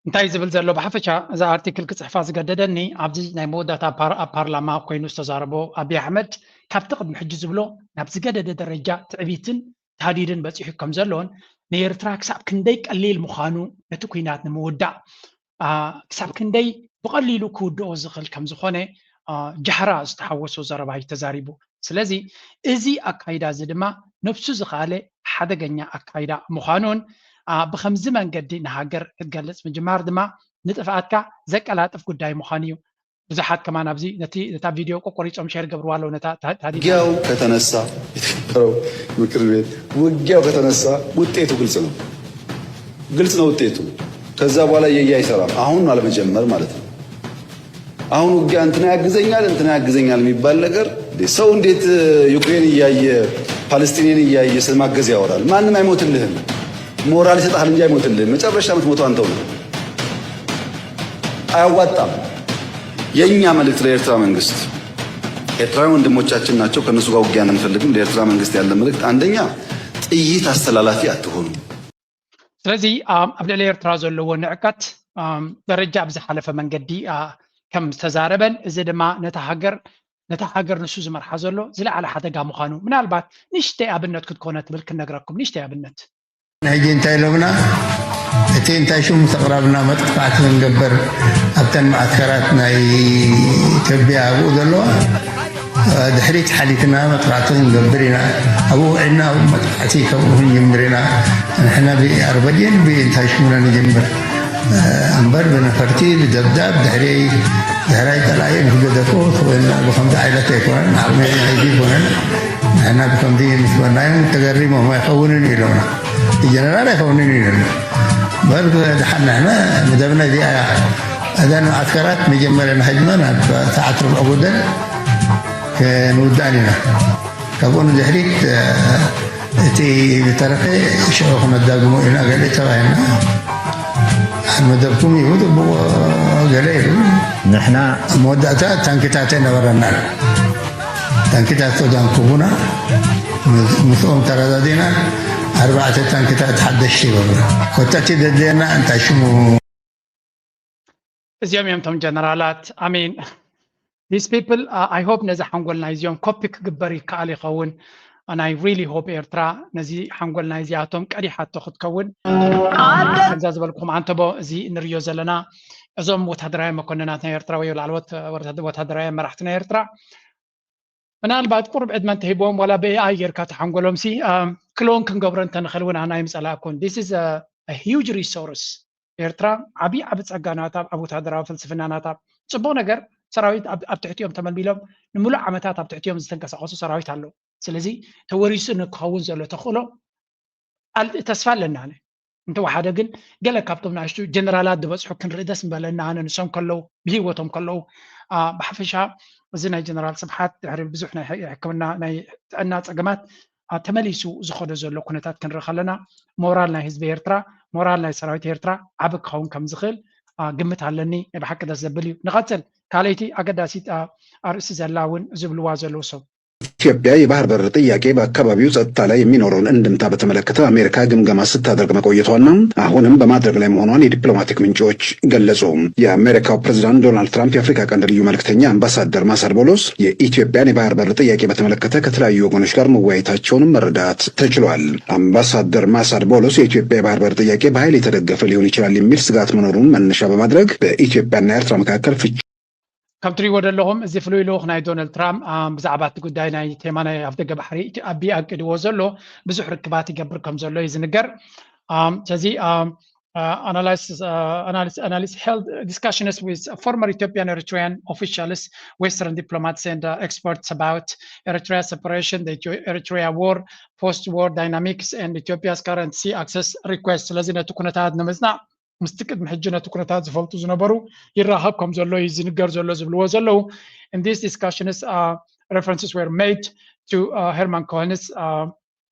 እንታይ ዝብል ዘሎ ብሓፈሻ እዛ ኣርቲክል ክፅሕፋ ዝገደደኒ፣ ኣብዚ ናይ መወዳእታ ኣብ ፓርላማ ኮይኑ ዝተዛረቦ ኣብይ ኣሕመድ፣ ካብቲ ቅድሚ ሕጂ ዝብሎ ናብ ዝገደደ ደረጃ ትዕቢትን ታህዲድን በፂሑ ከም ዘሎን፣ ንኤርትራ ክሳብ ክንደይ ቀሊል ምዃኑ ነቲ ኲናት ንምውዳእ ክሳብ ክንደይ ብቐሊሉ ክውድኦ ዝኽእል ከም ዝኾነ ጃህራ ዝተሓወሶ ዘረባ እዩ ተዛሪቡ። ስለዚ እዚ ኣካይዳ እዚ ድማ ነብሱ ዝኸኣለ ሓደገኛ ኣካይዳ ምዃኑን ብከምዚ መንገዲ ንሃገር ክትገልጽ ምጅማር ድማ ንጥፍኣትካ ዘቀላጥፍ ጉዳይ ምዃኑ እዩ። ብዙሓት ከማን ኣብዚ ነቲ ነታ ቪድዮ ቆቆሪጾም ሼር ገብርዋ ኣለዉ ነታ ታዲያ ውጊያው ከተነሳ የተከበረው ምክር ቤት ውጊያው ከተነሳ ውጤቱ ግልጽ ነው። ግልጽ ነው ውጤቱ። ከዛ በኋላ የየ አይሰራም። አሁን አለመጀመር ማለት ነው። አሁን ውጊያ እንትና ያግዘኛል እንትና ያግዘኛል የሚባል ነገር እንዴ፣ ሰው እንዴት ዩክሬን እያየ ፓለስቲኔን እያየ ስለማገዝ ያወራል? ማንም አይሞትልህም። ሞራል ይሰጣል እንጂ አይሞትልህም። መጨረሻ የምትሞተው አንተው ነው። አያዋጣም። የኛ መልእክት ለኤርትራ መንግስት፣ ኤርትራውያን ወንድሞቻችን ናቸው፣ ከነሱ ጋር ውጊያ አንፈልግም። ለኤርትራ መንግስት ያለ መልእክት አንደኛ ጥይት አስተላላፊ አትሆኑ። ስለዚ ኣብ ልዕሊ ኤርትራ ዘለዎ ንዕቀት ደረጃ ኣብ ዝሓለፈ መንገዲ ከም ዝተዛረበን እዚ ድማ ነታ ሃገር ነታ ሃገር ንሱ ዝመርሓ ዘሎ ዝለዓለ ሓደጋ ምዃኑ ምናልባት ንእሽተይ ኣብነት ክትኮነ ትብል ክነግረኩም ንእሽተይ ኣብነት። ሕጂ እንታይ ኢሎምና? እቲ እንታይ ሽሙ ተቕራብና መጥቃዕቲ ክንገብር ኣብተን መዓስከራት ናይ ኢትዮጵያ ኣብኡ ዘለዋ ድሕሪት ሓሊፍና መጥቃዕቲ ክንገብር ኢና። ኣብኡ ውዒልና ኣብኡ መጥቃዕቲ ከምኡ ክንጅምር ኢና። ንሕና ብኣርበዴን ብእንታይ ሽሙና ንጅምር እምበር ብነፈርቲ ብደብዳብ ድሕረይ ድሕራይ ጠላኢ ምስ ገደፎ ተኮይንና ብከምዚ ዓይነት ኣይኮነን ዓቕሚ ናይዚ ኣይኮነን። ንሕና ብከምዚ ምስ በልናዮም ተገሪሞም ኣይኸውንን እዩ ኢሎምና። ብጀነራል ኣይኸውንን እዩ ኢሎምና። እምበር ድሓን ንሕና መደብና እዚኣ እያ። እዘን መዓስከራት መጀመርያ ንኸድመን ኣብ ሰዓት ርብዕ ጎደል ክንውድኣን ኢና። ካብኡ ንድሕሪት እቲ ዝተረፈ ሽዑ ክነዳግሞ ኢና ገለ ተባሂልና። መደብኩም እዩ ጽቡቕ ገለ ኢሉ። ንሕና ኣብ መወዳእታ ታንክታት ኣይነበረናን። ታንክታት ተዳንኩቡና ምስኦም ተረዳዲና ኣርባዕተ ታንክታት ሓደሽቲ ይበሉና። ኮታ እቲ ዘድልየና እንታይ ሽሙ እዚኦም እዮም እቶም ጀነራላት። I mean these people, I hope ነዚ ሓንጎል ናይዚኦም ኮፒ ክግበር ይከኣል ይኸውን። And I really hope ኤርትራ ነዚ ሓንጎል ናይዚኣቶም ቀዲሓቶ ክትከውን። ከምዛ ዝበልኩም ኣንተቦ እዚ እንርእዮ ዘለና እዞም ወታደራዊ መኮንናት ናይ ኤርትራ ወይ ላዕለዎት ወታደራዊ መራሕቲ ናይ ኤርትራ ምናልባት ቁሩብ ዕድመ እንተሂብዎም ዋላ ብኤኣይ ጌርካ ተሓንጎሎም ሲ ክሎን ክንገብሮ እንተንኽእል እውን ኣና ይምፀላእኩን። This is a huge resource። ኤርትራ ዓብዪ ዓቢ ጸጋ ናታ ኣብ ወታደራዊ ፍልስፍና ናታ ጽቡቕ ነገር ሰራዊት ኣብ ትሕቲኦም ተመልሚሎም ንምሉእ ዓመታት ኣብ ትሕቲኦም ዝተንቀሳቐሱ ሰራዊት ኣለዉ። ስለዚ ተወሪሱ ንክኸውን ዘሎ ተኽእሎ ተስፋ ኣለና። እንተወሓደ ግን ገለ ካብቶም ንኣሽቱ ጀነራላት ዝበፅሑ ክንርኢ ደስ ምበለና። ኣነ ንሶም ከለዉ ብሂወቶም ከለዉ ብሓፈሻ እዚ ናይ ጀነራል ስብሓት ድሕሪ ብዙሕ ናይ ሕክምና ናይ ጥዕና ፀገማት ተመሊሱ ዝኸዶ ዘሎ ኩነታት ክንርኢ ከለና ሞራል ናይ ህዝቢ ኤርትራ ሞራል ናይ ሰራዊት ኤርትራ ዓቢ ክኸውን ከም ዝኽእል ግምት ኣለኒ። ናይ ብሓቂ ደስ ዘብል እዩ። ንቐፅል ካልኣይቲ ኣገዳሲት ኣርእስቲ ዘላ እውን ዝብልዋ ዘለዉ ሰብ የኢትዮጵያ የባህር በር ጥያቄ በአካባቢው ጸጥታ ላይ የሚኖረውን እንድምታ በተመለከተ አሜሪካ ግምገማ ስታደርግ መቆየቷና አሁንም በማድረግ ላይ መሆኗን የዲፕሎማቲክ ምንጮች ገለጹ። የአሜሪካው ፕሬዝዳንት ዶናልድ ትራምፕ የአፍሪካ ቀንድ ልዩ መልእክተኛ አምባሳደር ማሳድ ቦሎስ የኢትዮጵያን የባህር በር ጥያቄ በተመለከተ ከተለያዩ ወገኖች ጋር መወያየታቸውንም መረዳት ተችሏል። አምባሳደር ማሳድ ቦሎስ የኢትዮጵያ የባህር በር ጥያቄ በኃይል የተደገፈ ሊሆን ይችላል የሚል ስጋት መኖሩን መነሻ በማድረግ በኢትዮጵያና ኤርትራ መካከል ፍች ከም ትሪእዎ ዘለኹም እዚ ፍሉይ ልኡኽ ናይ ዶናልድ ትራምፕ ብዛዕባ እቲ ጉዳይ ናይ ቴማ ናይ ኣፍደገ ባሕሪ ኣቢ ኣቅድዎ ዘሎ ብዙሕ ርክባት ይገብር ከም ዘሎ እዩ ዝንገር። ስለዚ analysis analysis held discussions with former Ethiopian Eritrean officials, Western diplomats and uh, experts about Eritrea separation, the Eritrea war, post-war dynamics, and Ethiopia's current sea access request. ስለዚ ነቲ ኩነታት ንምጽናዕ ምስቲ ቅድሚ ሕጂ ነቲ ኩነታት ዝፈልጡ ዝነበሩ ይራኸብ ከም ዘሎ እዩ ዝንገር ዘሎ ዝብልዎ ዘለዉ። In these discussions, uh, references were made to uh, Herman Cohen's uh,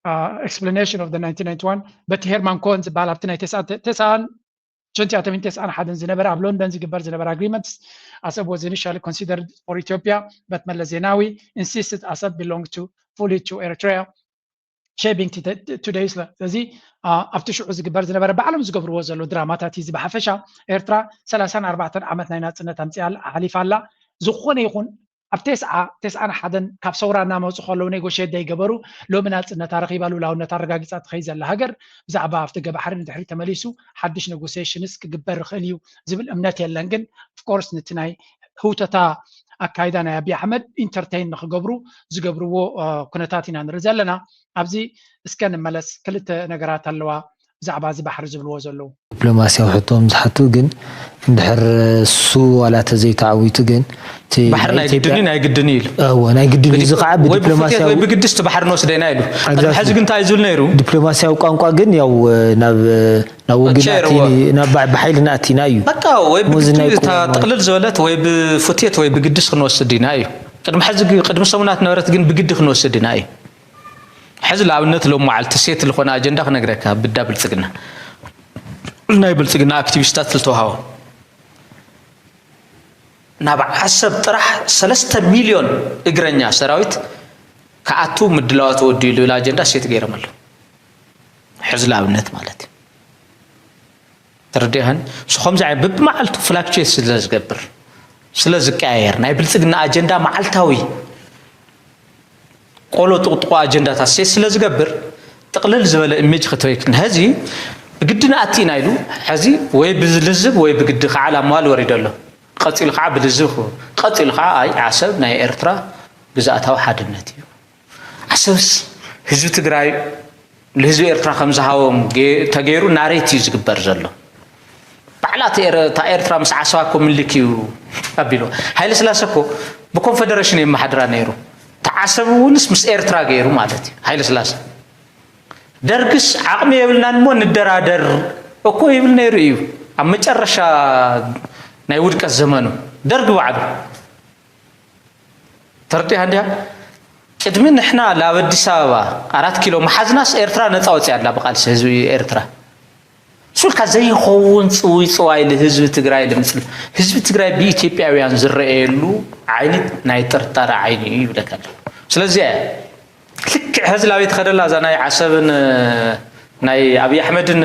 uh, explanation of the nineteen ninety-one በቲ ሄርማን ኮን ዝበሃል ኣብቲ ናይ ተስዓን ሸንቲኣተሚን ተስዓን ሓደን ዝነበረ ኣብ ሎንደን ዝግበር ዝነበረ agreements Assab was initially considered for Ethiopia, but Meles Zenawi insisted Assab belonged to fully to Eritrea, shaping today's ስለዚ ኣብቲ ሽዑ ዝግበር ዝነበረ ባዕሎም ዝገብርዎ ዘሎ ድራማታት እዩ። እዚ ብሓፈሻ ኤርትራ ሰላሳን ኣርባዕተን ዓመት ናይ ናጽነት ኣምፅኣ ሓሊፋ ኣላ። ዝኾነ ይኹን ኣብ ተስዓ ተስዓን ሓደን ካብ ሰውራ እናመፁ ከለዉ ኔጎሽት ዘይገበሩ ሎሚ ናፅነታ ረኺባ ልኡላውነት ኣረጋጊፃ ትኸይ ዘላ ሃገር ብዛዕባ ኣፍደገ ባሕሪ ንድሕሪ ተመሊሱ ሓድሽ ኔጎሲሽንስ ክግበር ይኽእል እዩ ዝብል እምነት የለን። ግን ኦፍኮርስ ነቲ ናይ ህውተታ ኣካይዳ ናይ ኣብይ ኣሕመድ ኢንተርቴይን ንክገብሩ ዝገብርዎ ኩነታት ኢና ንርኢ ዘለና። ኣብዚ እስከ ንመለስ ክልተ ነገራት ኣለዋ ብዛዕባ እዚ ባሕሪ ዝብልዎ ዘለዉ። ዲፕሎማስያዊ ሕቶ ምስ ዝሓቱ ግን እንድሕር እሱ ዋላ ተዘይተዓዊቱ ግን እቲ ባሕሪ ናይ ግድን እዩ ናይ ግድን እዩ ኢሉ እዎ ናይ ግድን እዩ። እዚ ከዓ ወይ ብፍትየት ብዲፕሎማስያዊ ወይ ብግድስ እቲ ባሕሪ ንወስደ ኢና ኢሉ ቅድሚ ሕዚ ግን እንታይ እዩ ዝብል ነይሩ ዲፕሎማስያዊ ቋንቋ ግን ያው ናብ ናብ ውግናት ሸይርዎ። ናብ ባሕ- ብሓይሊ ንኣቲና እዩ በቃ ወይ ሙዚ ናይ ብግድስ ቁማር። ጥቕልል ዝበለት ወይ ብፍትየት ወይ ብግድስ ክንወስድ ኢና እዩ። ቅድሚ ሕዚ ግን- ቅድሚ ሰሙናት ነበረት ግን ብግዲ ክንወስድ ኢና እዩ። ሕዚ ንኣብነት ሎም መዓልቲ ሴት ዝኾነ ኣጀንዳ ክነግረካ ብዳ ብልፅግና ናይ ብልፅግና ኣክቲቪስታት ዝተውሃቦ ናብ ዓሰብ ጥራሕ ሰለስተ ሚልዮን እግረኛ ሰራዊት ክኣቱ ምድላዋ ተወዲኡ ዝብል ኣጀንዳ ሴት ገይሮም ኣለዉ። ሕዚ ንኣብነት ማለት እዩ ተረዲእኻን እሱ ከምዚ ዓይነት ብብመዓልቱ ፍላክቹዌት ስለ ዝገብር ስለ ዝቀያየር ናይ ብልፅግና ኣጀንዳ መዓልታዊ ቆሎ ጥቕጥቆ ኣጀንዳታት ሴት ስለ ዝገብር ጥቕልል ዝበለ ኢሜጅ ክትበይክን ሕዚ ብግዲ ንኣቲ ኢና ኢሉ ሕዚ ወይ ብልዝብ ወይ ብግዲ ከዓ ላማል ወሪዶ ኣሎ። ቀፂሉ ከዓ ብልዝብ ክቡ ቀፂሉ ከዓ ኣይ ዓሰብ ናይ ኤርትራ ግዝኣታዊ ሓድነት እዩ። ዓሰብስ ህዝቢ ትግራይ ንህዝቢ ኤርትራ ከም ዝሃቦም ገ- ተገይሩ ናሬት እዩ ዝግበር ዘሎ። ባዕላ እቲ ኤረ- እታ ኤርትራ ምስ ዓሰባ እኮ ምልክ እዩ ኣቢሉ ሃይለ ስላሰ እኮ ብኮንፈደሬሽን የመሓድራ ነይሩ። እቲ ዓሰብ እውንስ ምስ ኤርትራ ገይሩ ማለት እዩ ሃይለ ስላሰ። ደርግስ ዓቕሚ የብልናን እሞ ንደራደር እኮ ይብል ነይሩ እዩ ኣብ መጨረሻ ናይ ውድቀት ዘመኑ ደርግ ባዕሉ ተረዲእካ እንዲያ ቅድሚ ንሕና ናብ ኣዲስ ኣበባ ኣራት ኪሎ መሓዝናስ ኤርትራ ነፃ ወፂኣ ኣላ ብቃልሲ ህዝቢ ኤርትራ ሱልካ ዘይኸውን ፅውይ ፅዋይ ልህዝቢ ትግራይ ልምፅል ህዝቢ ትግራይ ብኢትዮጵያውያን ዝረኣየሉ ዓይኒ ናይ ጥርጣረ ዓይኒ እዩ ይብለካ ኣለኹ ስለዚ ልክዕ ሕዚ ላበይ ትኸደላ እዛ ናይ ዓሰብን ናይ ኣብይ ኣሕመድን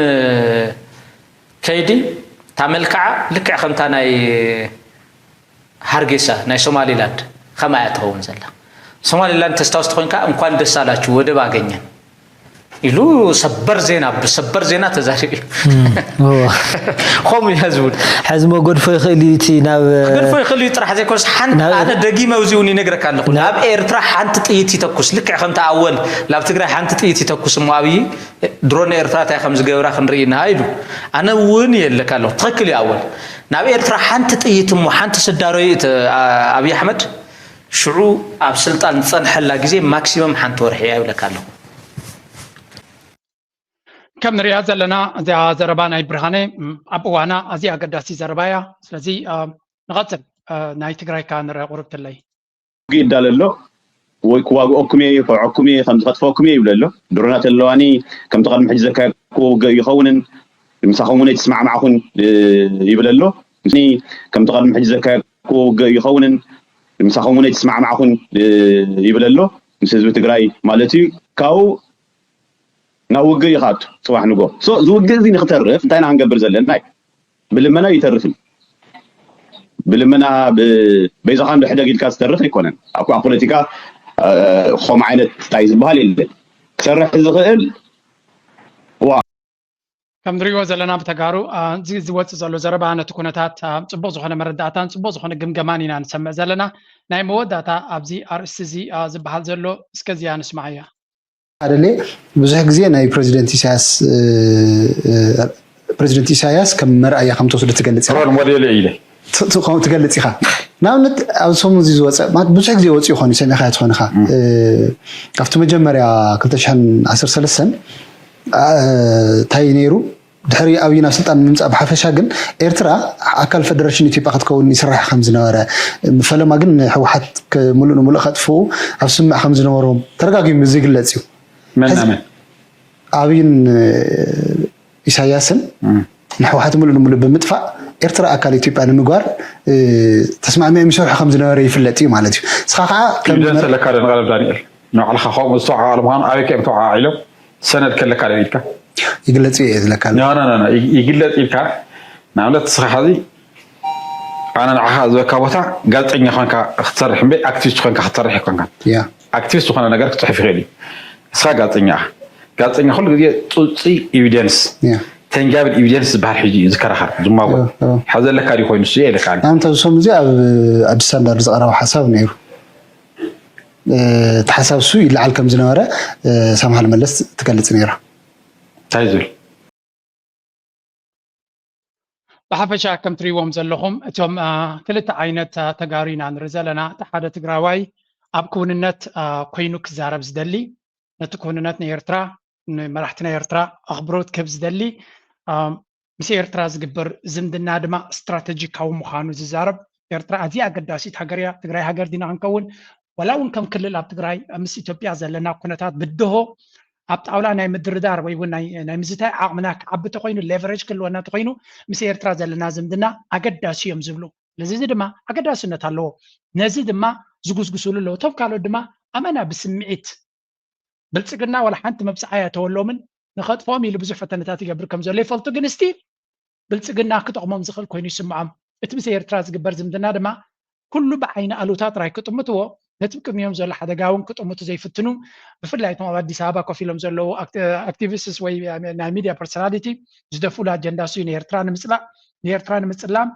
ከይዲ እታ መልክዓ ልክዕ ከምታ ናይ ሃርጌሳ ናይ ሶማሊላንድ ከምኣ እያ ትኸውን ዘላ። ሶማሊላንድ ተስታውስ ተኮይንካ እንኳን ደስ ኣላችሁ ወደብ ኣገኘን ኢሉ ሰበር ዜና ብሰበር ዜና ተዛሪቡ እዩ። ከምኡ እያ ዝብል። ሕዚ መጎድፎ ይኽእል እዩ እቲ ናብ ክገድፎ ይኽእል እዩ ጥራሕ ዘይኮነስ ሓንቲ ኣነ ደጊመ እዚ እውን ይነግረካ ኣለኹ ናብ ኤርትራ ሓንቲ ጥይት ይተኩስ ልክዕ ከምቲ ኣወል ናብ ትግራይ ሓንቲ ጥይት ይተኩስ እሞ ኣብይ ድሮ ንኤርትራ እንታይ ከም ዝገብራ ክንርኢ ኢና ኢሉ ኣነ እውን የለካ ኣለኹ ትኽክል እዩ ኣወል ናብ ኤርትራ ሓንቲ ጥይት እሞ ሓንቲ ስዳሮ ኣብይ ኣሕመድ ሽዑ ኣብ ስልጣን ዝፀንሐላ ግዜ ማክሲመም ሓንቲ ወርሒ እያ ይብለካ ኣለኹ ከም ንሪኣ ዘለና እዚኣ ዘረባ ናይ ብርሃነ ኣብ እዋና ኣዝያ ኣገዳሲ ዘረባ እያ ስለዚ ንቐፅል ናይ ትግራይካ ንረ ቁርብትለይ ውግእ ይዳለ ኣሎ ወይ ክዋግኦኩም እየ ይኮዖኩም እየ ከም ዝኸጥፈኩም እየ ይብለ ኣሎ ድሮናት ኣለዋኒ ከምቲ ቀድሚ ሕጂ ዘካየድኩ ውግእ ይኸውንን ምሳኹም እውን ኣይተስማዕማዕኩን ይብል ኣሎ ከምቲ ቀድሚ ሕጂ ዘካየድኩ ውግእ ይኸውንን ምሳኹም እውን ኣይተስማዕማዕኩን ይብል ኣሎ ምስ ህዝቢ ትግራይ ማለት እዩ። ካብኡ ናብ ውግእ ይኻቱ ጽባሕ ንጎ። So እዚ ውግእ እዚ ንክተርፍ እንታይ ኢና ክንገብር ዘለና እዩ? ብልመና ይተርፍን ብልመና በይዛኻ እንዶ ሕደግ ኢልካ ዝተርፍ ኣይኮነን። ኣብ ፖለቲካ ከም ዓይነት እንታይ ዝበሃል የለን። ክሰርሕ ዝኽእል ዋ ከም ንሪኦ ዘለና ብተጋሩ እዚ ዝወፅእ ዘሎ ዘረባ ነቲ ኩነታት ፅቡቅ ዝኾነ መረዳእታን ፅቡቅ ዝኾነ ግምገማን ኢና ንሰምዕ ዘለና። ናይ መወዳእታ ኣብዚ ኣርእስቲ እዚ ዝበሃል ዘሎ እስከዚኣ ንስማዓያ። ኣደሌ ብዙሕ ግዜ ናይ ፕሬዚደንት ኢሳያስ ፕሬዚደንት ኢሳያስ ከም መርኣያ ከም ትወስዶ ትገልጽ ኢኻ። ሮል ሞዴል ኢለ ትገልጽ ኢኻ። ንኣብነት ኣብ ሰሙን እዚ ዝወፀ ማለት ብዙሕ ግዜ ወፂኡ ይኾን ሰሚዕካ ትኾን ኢኻ። ኣብቲ መጀመርያ ክልተ ሽሕን ዓሰርተ ሰለስተን እንታይ ነይሩ ድሕሪ ኣብይ ናብ ስልጣን ምምፃእ ብሓፈሻ ግን ኤርትራ ኣካል ፈደረሽን ኢትዮጵያ ክትከውን ይስራሕ ከም ዝነበረ ፈለማ ግን ንህወሓት ሙሉእ ንሙሉእ ከጥፍኡ ኣብ ስምዕ ከም ዝነበሮም ተደጋጊሙ ዝግለፅ እዩ። መናመን ኣብይን ኢሳያስን ንህወሓት ሙሉእ ንሙሉእ ብምጥፋእ ኤርትራ ኣካል ኢትዮጵያ ንምግባር ተስማዕሚዖም ይሰርሑ ከም ዝነበረ ይፍለጥ እዩ ማለት እዩ። ንስኻ ከዓ ከም ኢቪደንስ ኣለካ ዶ ንቐለም ዳንኤል ንባዕልኻ ከምኡ ዝተወዓዓሉ ምዃኑ ኣበይ ከ እዮም ተወዓዒሎም ሰነድ ከለካ ዶ ኢልካ ይግለጽ እዩ ዝለካ ኣሎ። ኖ ኖ ኖ ኖ፣ ይግ- ይግለጽ ኢልካ ንኣብነት ንስኻ ሐዚ ኣነ ንዓኻ ዝበካ ቦታ ጋዜጠኛ ኮንካ ክትሰርሕ እምበይ ኣክቲቪስት ኮንካ ክትሰርሕ ኣይኮንካን። ያ ኣክቲቪስት ዝኾነ ነገር ክፅሕፍ ይኽእል እዩ። ንስኻ ጋዜጠኛ ኢኻ። ጋዜጠኛ ኩሉ ግዜ ፁፂ ኤቪደንስ ያ ተንጃብል ኤቪደንስ ዝበሃል ሒዙ እዩ ዝከራኸር ዝማጎት። እ፣ እ። ሐዚ ዘለካ ድዩ ኮይኑ ንሱ የለካ ኣሎ። ኣንተ እሶም እዚ ኣብ ኣዲስ ስታንዳርድ ዝቐረበ ሓሳብ ነይሩ። እ፣ እቲ ሓሳብ እሱ ይለዓል ከም ዝነበረ እ፣ ሳምሃል መለስ ትገልጽ ነይራ። እንታይ ዝብል ብሓፈሻ ከም ትሪእዎም ዘለኹም እቶም አ፣ ክልተ ዓይነት አ፣ ተጋሩ ኢና ንርኢ ዘለና። እቲ ሓደ ትግራዋይ ኣብ ክውንነት አ፣ ኮይኑ ክዛረብ ዝደሊ፣ ነቲ ክውንነት ናይ ኤርትራ ንመራሕቲ ናይ ኤርትራ ኣኽብሮት ክህብ ዝደሊ፣ አ፣ ምስ ኤርትራ ዝግበር ዝምድና ድማ ስትራተጂካዊ ምዃኑ ዝዛረብ። ኤርትራ ኣዝያ ኣገዳሲት ሃገር እያ። ትግራይ ሃገር ዲና ክንከውን ዋላ እውን ከም ክልል ኣብ ትግራይ ምስ ኢትዮጵያ ዘለና ኩነታት ብድሆ ኣብ ጣውላ ናይ ምድርዳር ወይ እውን ናይ ናይ ምዝታይ ዓቕምና ክዓቢ ተኮይኑ ሌቨሬጅ ክህልወና ተኮይኑ ምስ ኤርትራ ዘለና ዝምድና ኣገዳሲ እዮም ዝብሉ። ስለዚ እዚ ድማ ኣገዳስነት ኣለዎ። ነዚ ድማ ዝጉስጉስሉ ኣለዉ። እቶም ካልኦት ድማ ኣመና ብስምዒት ብልፅግና ዋላ ሓንቲ መብፅዓ ኣይኣተወሎምን ንኸጥፍኦም ኢሉ ብዙሕ ፈተነታት ይገብር ከም ዘሎ ይፈልጡ። ግን እስቲ ብልፅግና ክጠቕሞም ዝኽእል ኮይኑ ይስምዖም። እቲ ምስ ኤርትራ ዝግበር ዝምድና ድማ ኩሉ ብዓይኒ ኣሉታ ጥራይ ክጥምትዎ ነቲ ቅድሚኦም ዘሎ ሓደጋ እውን ክጥምቱ ዘይፍትኑ ብፍላይ እቶም ኣብ ኣዲስ ኣበባ ኮፍ ኢሎም ዘለዉ ኣክቲቪስትስ ወይ ናይ ሚድያ ፐርሶናሊቲ ዝደፍኡሉ ኣጀንዳ እሱ እዩ። ንኤርትራ ንምፅላእ ንኤርትራ ንምፅላም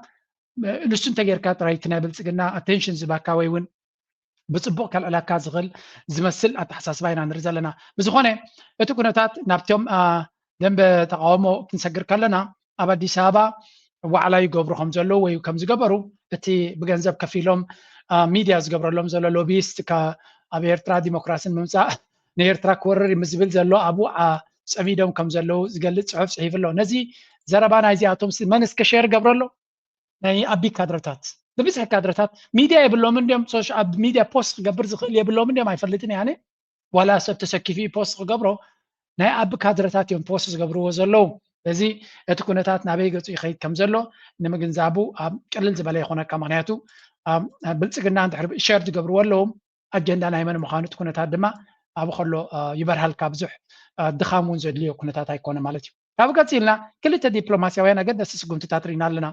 ንሱ እንተጌርካ ጥራይ እቲ ናይ ብልፅግና ኣቴንሽን ዝባካ ወይ እውን ብፅቡቕ ከልዕለካ ዝኽእል ዝመስል ኣተሓሳስባ ኢና ንርኢ ዘለና። ብዝኾነ እቲ ኩነታት ናብቶም ደንበ ተቃውሞ ክንሰግር ከለና ኣብ ኣዲስ ኣበባ ዋዕላ ይገብሩ ከም ዘለዉ ወይ ከም ዝገበሩ እቲ ብገንዘብ ከፊሎም ሚድያ ዝገብረሎም ዘሎ ሎቢስት ኣብ ኤርትራ ዲሞክራሲ ንምምፃእ ንኤርትራ ክወርር እዩ ዝብል ዘሎ ኣብኡ ጸሚዶም ከም ዘለዉ ዝገልፅ ፅሑፍ ፅሒፉ ኣሎ። ነዚ ዘረባ ናይዚኣቶም መን እስከ ሼር ገብረሎ ናይ ኣቢ ካድረታት ብብዝሒ ካድረታት ሚድያ የብሎም እንዲም ኣብ ሚድያ ፖስት ክገብር ዝኽእል የብሎም እንዲም ኣይፈልጥን ያነ ዋላ ሰብ ተሰኪፉ ፖስት ክገብሮ ናይ ኣቢ ካድረታት እዮም ፖስት ዝገብርዎ ዘለዉ። ስለዚ እቲ ኩነታት ናበይ ገፁ ይኸይድ ከም ዘሎ ንምግንዛቡ ኣብ ቅልል ዝበለ ይኾነካ። ምክንያቱ ብልፅግና እንድሕር ሸር ዝገብርዎ ኣለዎም ኣጀንዳ ናይ መን ምዃኑ እቲ ኩነታት ድማ ኣብ ከሎ ይበርሃልካ ብዙሕ ድኻም እውን ዘድልዮ ኩነታት ኣይኮነ ማለት እዩ። ካብ ቀፂልና ክልተ ዲፕሎማሲያውያን ኣገደስቲ ስጉምትታት ርኢና ኣለና።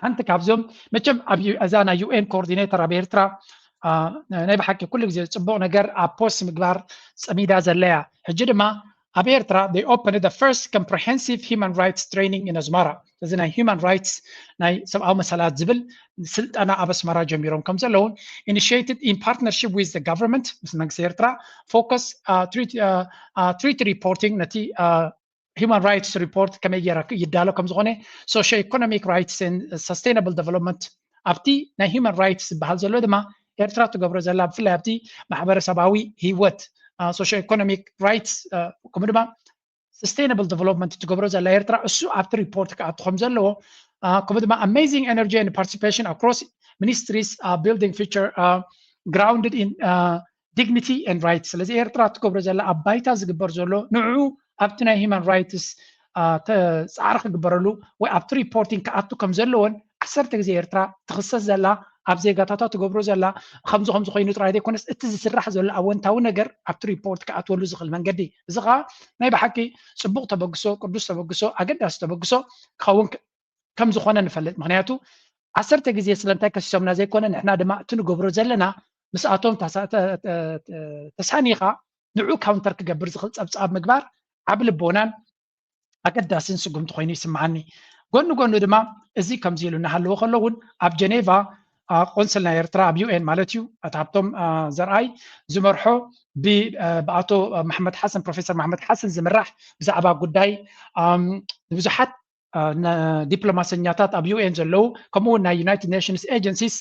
ሓንቲ ካብዞም መቸም ኣብ እዛ ናይ ዩኤን ኮኦርዲኔተር ኣብ ኤርትራ ናይ ብሓቂ ኩሉ ግዜ ፅቡቅ ነገር ኣብ ፖስት ምግባር ፀሚዳ ዘለያ ሕጂ ድማ ኣብ ኤርትራ they opened the first comprehensive human rights training in ኣስመራ እዚ ናይ human rights ናይ ሰብኣዊ መሰላት ዝብል ስልጠና ኣብ ኣስመራ ጀሚሮም ከም ዘለውን initiated in partnership with the government ምስ መንግስቲ ኤርትራ focus treaty reporting ነቲ human rights report ከመይ ገይራ ይዳሎ ከም ዝኾነ socio economic rights and sustainable development ኣብቲ ናይ human rights ዝበሃል ዘሎ ድማ ኤርትራ ትገብሮ ዘላ ብፍላይ ኣብቲ ማሕበረሰባዊ ህይወት socio economic rights ከምኡ ድማ sustainable development ትገብሮ ዘላ ኤርትራ እሱ ኣብቲ ሪፖርት ክኣቱ ከም ዘለዎ ከምኡ ድማ amazing energy and participation across ministries building future grounded in dignity and rights ስለዚ ኤርትራ ትገብሮ ዘላ ኣብ ባይታ ዝግበር ዘሎ ንዑ ኣብቲ ናይ human rights ፃዕሪ ክግበረሉ ወይ ኣብቲ reporting ክኣቱ ከም ዘለዎን ዓሰርተ ግዜ ኤርትራ ትኽሰስ ዘላ ኣብ ዜጋታታ ትገብሮ ዘላ ከምዚ ከምዚ ኮይኑ ጥራይ ዘይኮነስ እቲ ዝስራሕ ዘሎ ኣወንታዊ ነገር ኣብቲ ሪፖርት ክኣትወሉ ዝኽእል መንገዲ፣ እዚ ከዓ ናይ ብሓቂ ፅቡቕ ተበግሶ፣ ቅዱስ ተበግሶ፣ ኣገዳሲ ተበግሶ ክኸውን ከም ዝኾነ ንፈልጥ። ምክንያቱ ዓሰርተ ግዜ ስለምንታይ ከሲሶምና ዘይኮነ ንሕና ድማ እቲ ንገብሮ ዘለና ምስኣቶም ተሳኒኻ ንዑ ካውንተር ክገብር ዝኽእል ፀብፃብ ምግባር ዓብ ልቦናን ኣገዳስን ስጉምቲ ኮይኑ ይስምዓኒ። ጎኒ ጎኑ ድማ እዚ ከምዚ ኢሉ እናሃለወ ከሎ እውን ኣብ ጀኔቫ ቆንስል ናይ ኤርትራ ኣብ ዩ ኤን ማለት እዩ ኣቶ ሃብቶም ዘርኣይ ዝመርሖ ብኣቶ መሓመድ ሓሰን ፕሮፌሰር መሓመድ ሓሰን ዝምራሕ ብዛዕባ ጉዳይ ብዙሓት ዲፕሎማሰኛታት ኣብ ዩ ኤን ዘለዉ ከምኡ እውን ናይ United Nations agencies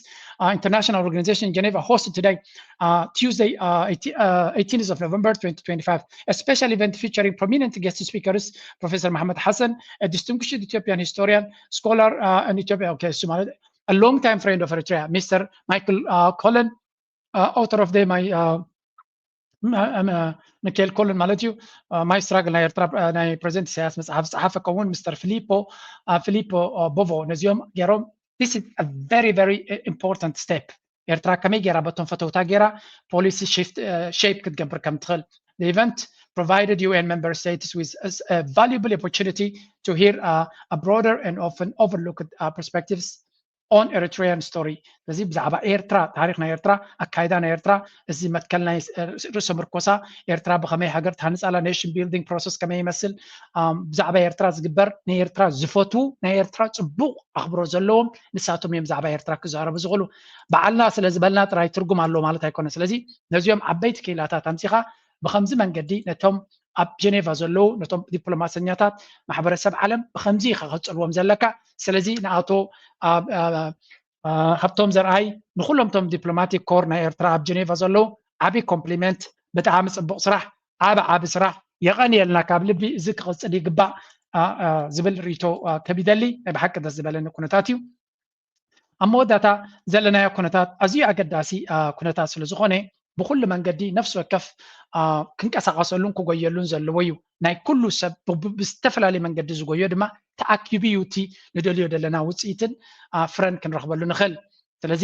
international organization Geneva host today Tuesday eighteenth of November twenty twenty-five, a special event featuring prominent guest speakers Professor Mohamed Hassan, a distinguished Ethiopian historian, scholar and Ethiopia okay እሱ ማለት a long time friend of Eritrea, Mister Michael Cullen, author of the my ሚካኤል ኮልን ማለት እዩ። My Struggle ናይ ኤርትራ ናይ ፕሬዚደንት ኢሳያስ መጽሓፍ ዝጸሓፈ ከምኡውን ሚስተር ፊሊፖ ፊሊፖ ቦቮ ነዚኦም ገይሮም this is a very very important step. ኤርትራ ከመይ ገይራ በቶም ፈተውታ ገይራ ፖሊሲ ሼፕ ክትገብር ከም ትኽእል። The event provided U N member states with a valuable opportunity to hear a broader and often overlooked perspectives on Eritrean story. ስለዚ ብዛዕባ ኤርትራ፣ ታሪኽ ናይ ኤርትራ፣ ኣካይዳ ናይ ኤርትራ፣ እዚ መትከል ናይ ርእሰ ምርኮሳ ኤርትራ ብኸመይ ሃገር ትሃንጻላ፣ nation building process ከመይ ይመስል፣ ብዛዕባ ኤርትራ ዝግበር ንኤርትራ ዝፈትዉ ናይ ኤርትራ ጽቡቕ ኣኽብሮት ዘለዎም ንሳቶም እዮም ብዛዕባ ኤርትራ ክዛረቡ ዝኽእሉ። በዓልና ስለ ዝበልና ጥራይ ትርጉም ኣለዎ ማለት ኣይኮነ። ስለዚ ነዚኦም ዓበይቲ ክኢላታት ኣምጺኻ ብኸምዚ መንገዲ ነቶም ኣብ ጀኔቫ ዘለዉ ነቶም ዲፕሎማሰኛታት ማሕበረሰብ ዓለም ብኸምዚ ኢኻ ክጽልዎም ዘለካ። ስለዚ ንኣቶ ሃብቶም ዘርኣይ ንኩሎም ቶም ዲፕሎማቲክ ኮር ናይ ኤርትራ ኣብ ጀኔቫ ዘለዉ ዓቢ ኮምፕሊመንት፣ ብጣዕሚ ጽቡቕ ስራሕ፣ ዓቢ ዓቢ ስራሕ፣ የቐንየልና፣ ካብ ልቢ እዚ ክቕጽል ይግባእ ዝብል ርእይቶ ክህብ ይደሊ። ናይ ብሓቂ ደስ ዝበለኒ ኩነታት እዩ። ኣብ መወዳእታ ዘለናዮ ኩነታት ኣዝዩ ኣገዳሲ ኩነታት ስለ ዝኾነ ብኩሉ መንገዲ ነፍሲ ወከፍ ክንቀሳቐሰሉን ክጎየሉን ዘለዎ እዩ። ናይ ኩሉ ሰብ ብዝተፈላለየ መንገዲ ዝጎዮ ድማ ተኣኪቡ እዩ እቲ ንደልዮ ዘለና ውፅኢትን ፍረን ክንረኽበሉ ንኽእል። ስለዚ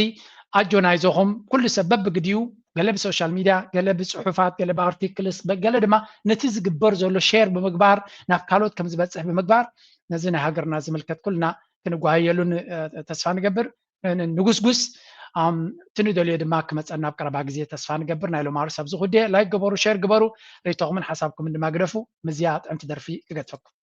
ኣጆና ይዞኹም ኩሉ ሰብ በብግዲኡ ገለ ብሶሻል ሚድያ፣ ገለ ብፅሑፋት፣ ገለ ብኣርቲክልስ፣ ገለ ድማ ነቲ ዝግበር ዘሎ ሼር ብምግባር ናብ ካልኦት ከም ዝበፅሕ ብምግባር ነዚ ናይ ሃገርና ዝምልከት ኩልና ክንጓየሉን ተስፋ ንገብር። ንጉስጉስ ትንደልዮ ድማ ክመፀና ኣብ ቀረባ ግዜ ተስፋ ንገብር። ናይ ሎማሩ ሰብ ዝኹዴ ላይክ ግበሩ፣ ሼር ግበሩ፣ ርእይቶኹምን ሓሳብኩምን ድማ ግደፉ። ምዝያ ጥዕምቲ ደርፊ ክገድፈኩም።